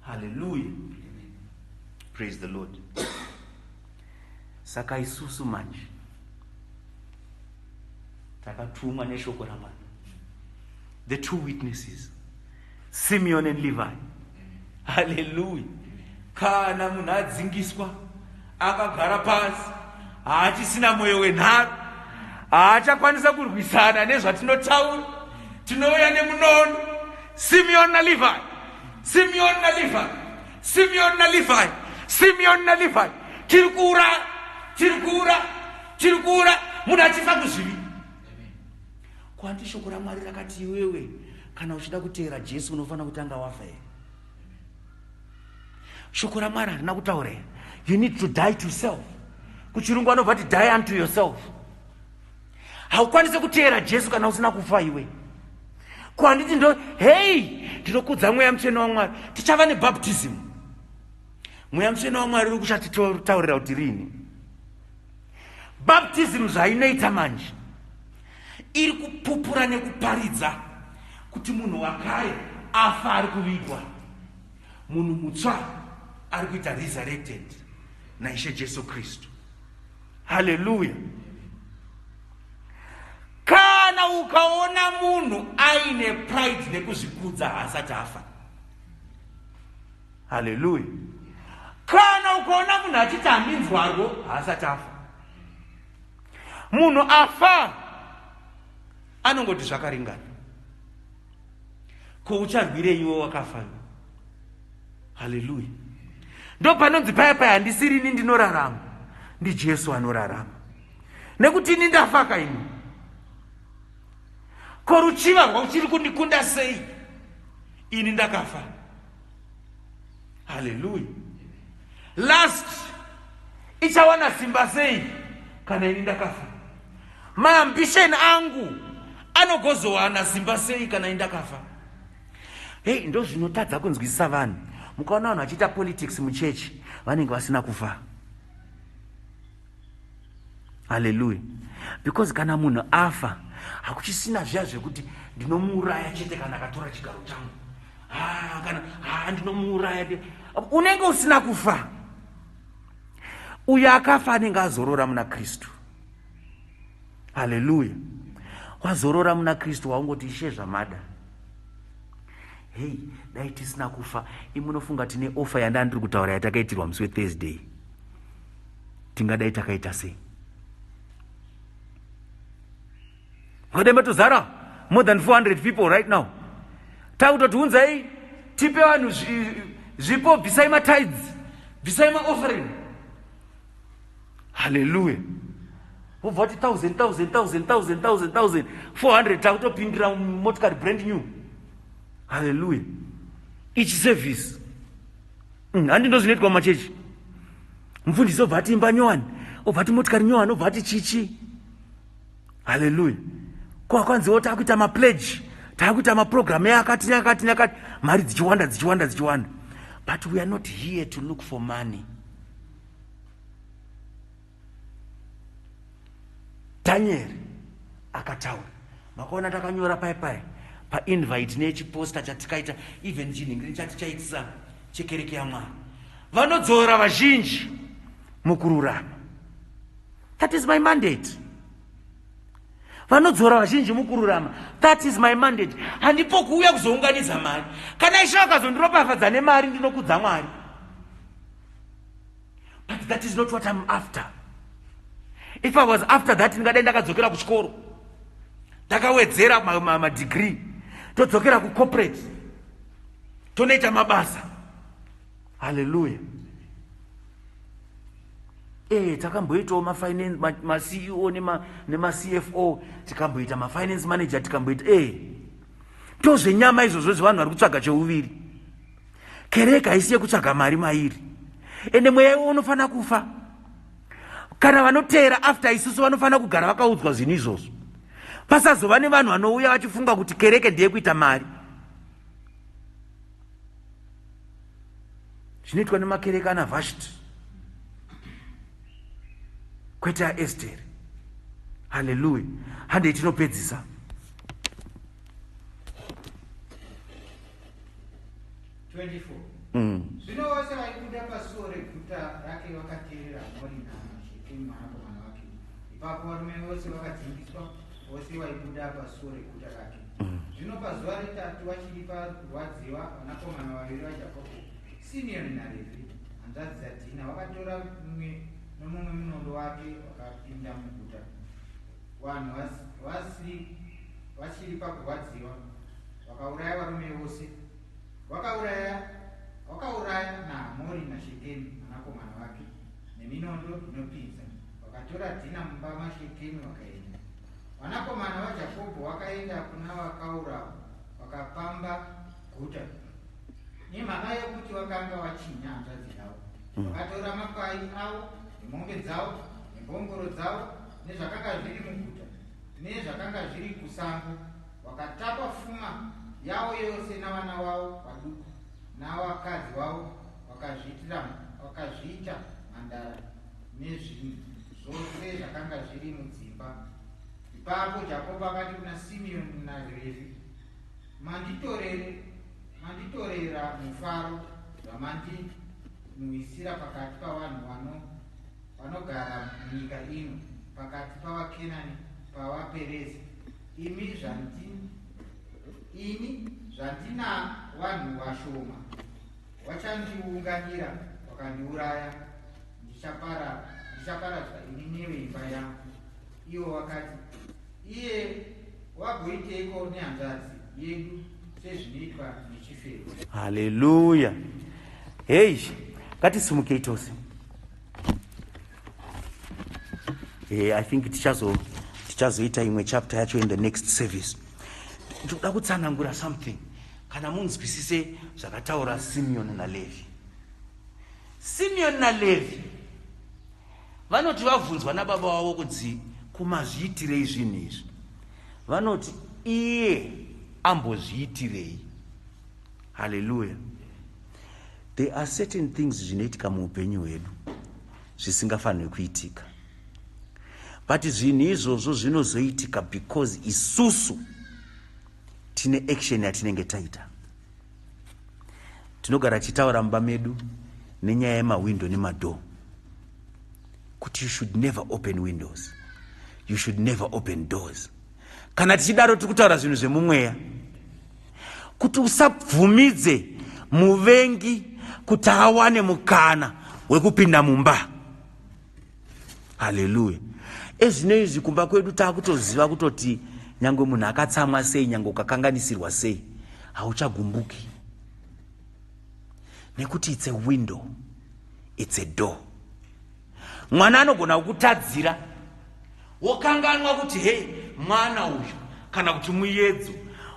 Hallelujah. Praise the Lord. Saka isusu manje takatumwa neshoko raMwari. The two witnesses, Simeon and Levi. Hallelujah. Kana munhu adzingiswa akagara pasi, haachisina moyo wenharo, haachakwanisa kurwisana nezvatinotaura, tinouya nemunondo. Simeon naLevi, Simeon naLevi, Simeon naLevi. Simeoni naLevhi. Tiri kuuraya, tiri kuuraya, tiri kuuraya munhu achifa kuzvivi. Kwanti shoko raMwari rakati iwewe kana uchida kuteera Jesu unofanira kutanga wafa here? Shoko raMwari harina kutaura here? You need to die to self. Kuchirungu anobva ti die unto yourself. Haukwanisi kuteera Jesu kana usina kufa iwe. Ko handiti ndo hei, ndinokudza Mweya Mutsvene waMwari. Tichava nebaptism. Mweya Mutsvene waMwari uri kuchatitaurira kuti rini. Baptism zvainoita manje iri kupupura nekuparidza kuti munhu wakare afa ari kuvigwa, munhu mutsva ari kuita resurrected naIshe Jesu Kristu. Haleluya. Kana ukaona munhu aine pride nekuzvikudza haasati afa. Haleluya. Kana ukaona munhu achiti handinzwarwo haasati afa. Munhu afa anongoti zvakaringana. Ko ucharwirei iwe wakafa? Haleluya. Ndo panonzi paya paya handisiri ini ndinorarama, ndiJesu anorarama. Nekuti ini ndafa kaini. Ko ruchiva rwauchiri kundikunda sei? Ini ndakafa. Haleluya. Last ichawana simba sei kana ini ndakafa? Maambition angu anogozowana simba sei kana ini ndakafa? Hey, ndo zvinotadza kunzwisisa vanhu. Mukaona vanhu vachiita politics muchechi vanenge vasina kufa. Haleluya. Because kana munhu afa hakuchisina zviya zvekuti ndinomuuraya chete kana akatora chigaro changu. Kana ndinomuuraya. Unenge usina kufa. Uyo akafa anenge azorora muna Kristu. Haleluya. Wazorora muna Kristu waungoti Ishe zvamada. Hey, dai tisina kufa. Imunofunga tine offer yanda ndiri kutaura yatakaitirwa musi weThursday. Tingadai takaita sei? Mungadai matozara more than 400 people right now. Takutoti unzai tipe vanhu zvipo, bvisai matithes, bvisai maoffering. Hallelujah. Vobva vati 1000, 1000, 1000, 1000, 1000, 1000, 400 takutopindira motikari brand new. Hallelujah. Each service. Handi ndo zvinoitwa mumachechi. Mufundisi obva ati imba nyowani, obva ati motikari nyowani, obva ati chichi. Hallelujah. Ko kwanziwo takuita mapledge, takuita maprogram yakati yakati yakati, mari dzichiwanda dzichiwanda dzichiwanda. But we are not here to look for money. Daniel akataura. Makaona takanyora pai pai painvite nechiposta chatikaita, even chinhingiri chatichaitisa chekereke yaMwari. Vanodzora vazhinji mukururama. That is my mandate. Vanodzora vazhinji mukururama. That is my mandate. Handipo kuuya kuzounganidza mari. Kana Ishe vakazondiropafadza nemari ndinokudza Mwari. But that is not what I'm after. If I was after that, ndingadai ndakadzokera kuchikoro. Ndakawedzera madegree. Todzokera kucorporate. Tonoita mabasa. Hallelujah. Takamboitawo mafinance, ma-CEO nema-CFO, tikamboita ma-finance manager, tikamboita tozvenyama izvozvo zvevanhu vari kutsvaga cheuviri. Kereke haisi yekutsvaga mari mairi. Ende mweya iwo unofanira kufa. Kana vanoteera after isusu vanofanira kugara vakaudzwa zvinhu izvozvo. Pasazova nevanhu vanouya vachifunga kuti kereke ndeyekuita mari. Zvinoitwa nemakereke ana Vashti kwete aEsteri. Haleluya. Handei tinopedzisa. 24 Zvino vose vaibuda pasuo reguta rake vakateerera Hamori naShekemu mwanakomana wake. Ipapo varume vose vakadzingiswa, vose vaibuda pasuo reguta rake. Zvino pazuva retatu vachiri pakurwadziwa, vanakomana vaviri vaJakobho, Simeoni naRevhi, hanzvadzi dzaDhina, vakatora mumwe nomumwe munondo wake vakapinda muguta. Vanhu vachiri pakurwadziwa vakauraya varume vose. Vakauraya Wakauraya naHamori naShekemi mwanakomana wake neminondo inopinza. Vakatora Dhina mumba maShekemi vakaenda. Vanakomana vaJakobho vakaenda kuna vakaurawa vakapamba guta nemhaka yokuti vakanga vachinya hanzvadzi yavo. Vakatora makwai avo nemombe dzavo nembongoro dzavo nezvakanga zviri muguta nezvakanga zviri kusango. Vakatapa fuma yavo yose navana vavo vaduku navakadzi vavo, vakazviita mhandara nezvinhu zvose zvakanga zviri mudzimba. Ipapo Jakobho akati kuna Simeoni naRevhi, Manditorera mufaro zvamandinhuwisira pakati pavanhu vanogara munyika ino, pakati pavaKenani, pavaPerezi, ini zvandina vanhu vashoma, vachandiunganira vakandiuraya, ndichaparadzwa ini neveimba yangu. Ivo vakati, Iye wagoiteiko nehanzvadzi yedu sezvinoitwa nechifeve? Haleluya. Hei, ngatisimukei tose. I think tichazoita imwe chapter yacho in the next service. Ndinoda kutsanangura something kana munzwisise zvakataura Simeon naLevi. Simeon naLevi vanoti vabvunzwa nababa vavo kunzi kumazviitirei zvinhu izvi, vanoti iye ambozviitirei. Haleluya. There are certain things zvinoitika muupenyu hwedu zvisingafanirwi kuitika, but zvinhu izvozvo zvinozoitika because isusu tine action yatinenge taita. Tinogara tichitaura mumba medu nenyaya yemahwindo nemadhoo kuti you should never open windows, you should never open doors. Kana tichidaro tiri kutaura zvinhu zvemumweya, kuti usabvumidze muvengi kuti awane mukana wekupinda mumba. Haleluya. Ezvino izvi kumba kwedu takutoziva kutoti nyangwe munhu akatsamwa sei, nyangwe ukakanganisirwa sei, hauchagumbuki, nekuti it's a window, it's a door. Mwana anogona kukutadzira wokanganwa kuti hei, mwana uyu, kana kuti muyedzo,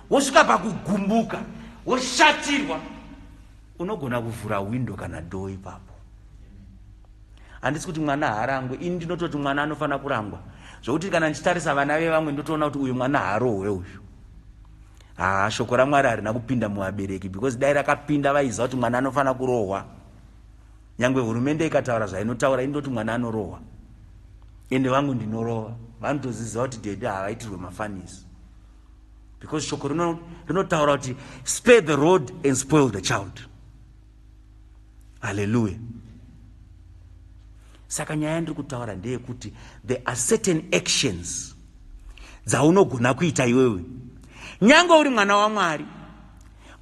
wosvika pakugumbuka, woshatirwa. Unogona kuvhura window kana door ipapo. Handisi kuti mwana haarangwe, ini ndinototi mwana anofanira kurangwa, zvokuti kana ndichitarisa vana vevamwe ndotoona kuti uyu mwana haarohwe uyu. Haa, shoko raMwari harina kupinda muvabereki, because dai rakapinda vaiziva kuti mwana anofanira kurohwa. Nyangwe hurumende ikataura zvainotaura, indoti mwana anorohwa. Ende vangu ndinorova, vanotoziziva kuti daddy havaitirwe mafanisi, because shoko rinotaura kuti spare the rod and spoil the child. Haleluya. Saka nyaya yandiri kutaura ndeyekuti there are certain actions dzaunogona kuita iwewe nyange uri mwana waMwari,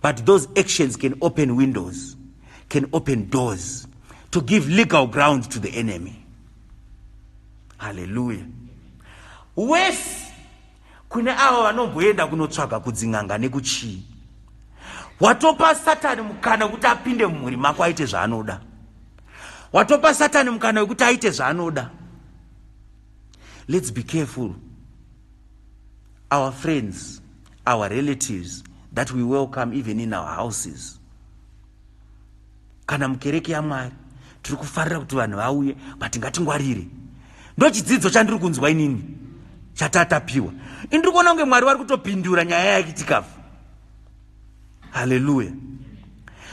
but those actions can open windows, can open doors to give legal ground to the enemy. Haleluya. Wese kune avo vanomboenda kunotsvaga kudzin'anga nekuchii, watopa Satani mukana wekuti apinde mumhuri mako aite zvaanoda. Watopa Satani mukana wekuti aite zvaanoda. Let's be careful our friends, our relatives that we welcome even in our houses. Kana mukereke yaMwari tiri kufarira kuti vanhu vauye, but ngatingwarire. Ndo chidzidzo chandiri kunzwa inini chatatapiwa. Ini ndiri kuona kunge Mwari vari kutopindura nyaya yaitikafu. Haleluya.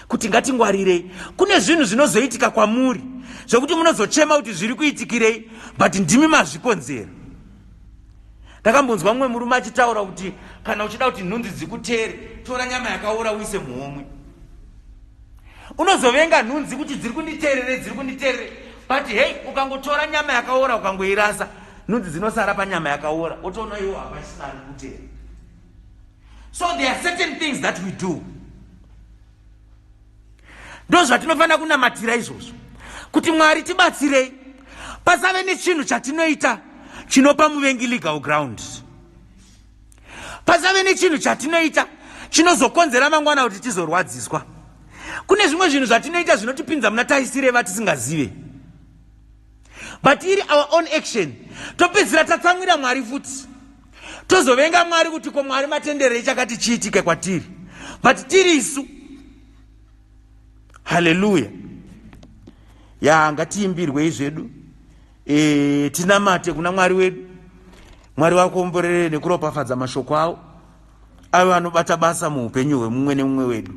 Kuti ngatingwarirei, kune zvinhu zvinozoitika kwamuri zvekuti munozochema kuti zviri kuitikirei, but ndimi mazvikonzera. Ndakambonzwa mumwe murume achitaura kuti kana uchida kuti nhunzi dzikuteere, tora nyama yakaora uise muhomwe. Unozovenga nhunzi kuti dziri kunditeerere, dziri kunditeerere, but hey, ukangotora nyama yakaora ukangoirasa, nhunzi dzinosara panyama yakaora, wotoona iwo hapasina ari kuteera. So there are certain things that we do, ndo zvatinofanira kunamatira izvozvo, kuti Mwari tibatsirei pasave nechinhu chatinoita chinopa muvengi legal ground, pasave nechinhu chatinoita chinozokonzera mangwana kuti tizorwadziswa. Kune zvimwe zvinhu zvatinoita zvinotipinza muna taisireva tisingazive, but iri our own action. Topedzisira tatsamwira Mwari futi, tozovenga Mwari kuti ko Mwari matenderei chakati chiitike kwatiri? But tiri isu. Haleluya. Ya, ngatiimbirwei zvedu, tinamate kuna Mwari wedu. Mwari vakomborere nekuropafadza mashoko avo, avo anobata basa muupenyu hwemumwe nemumwe wedu.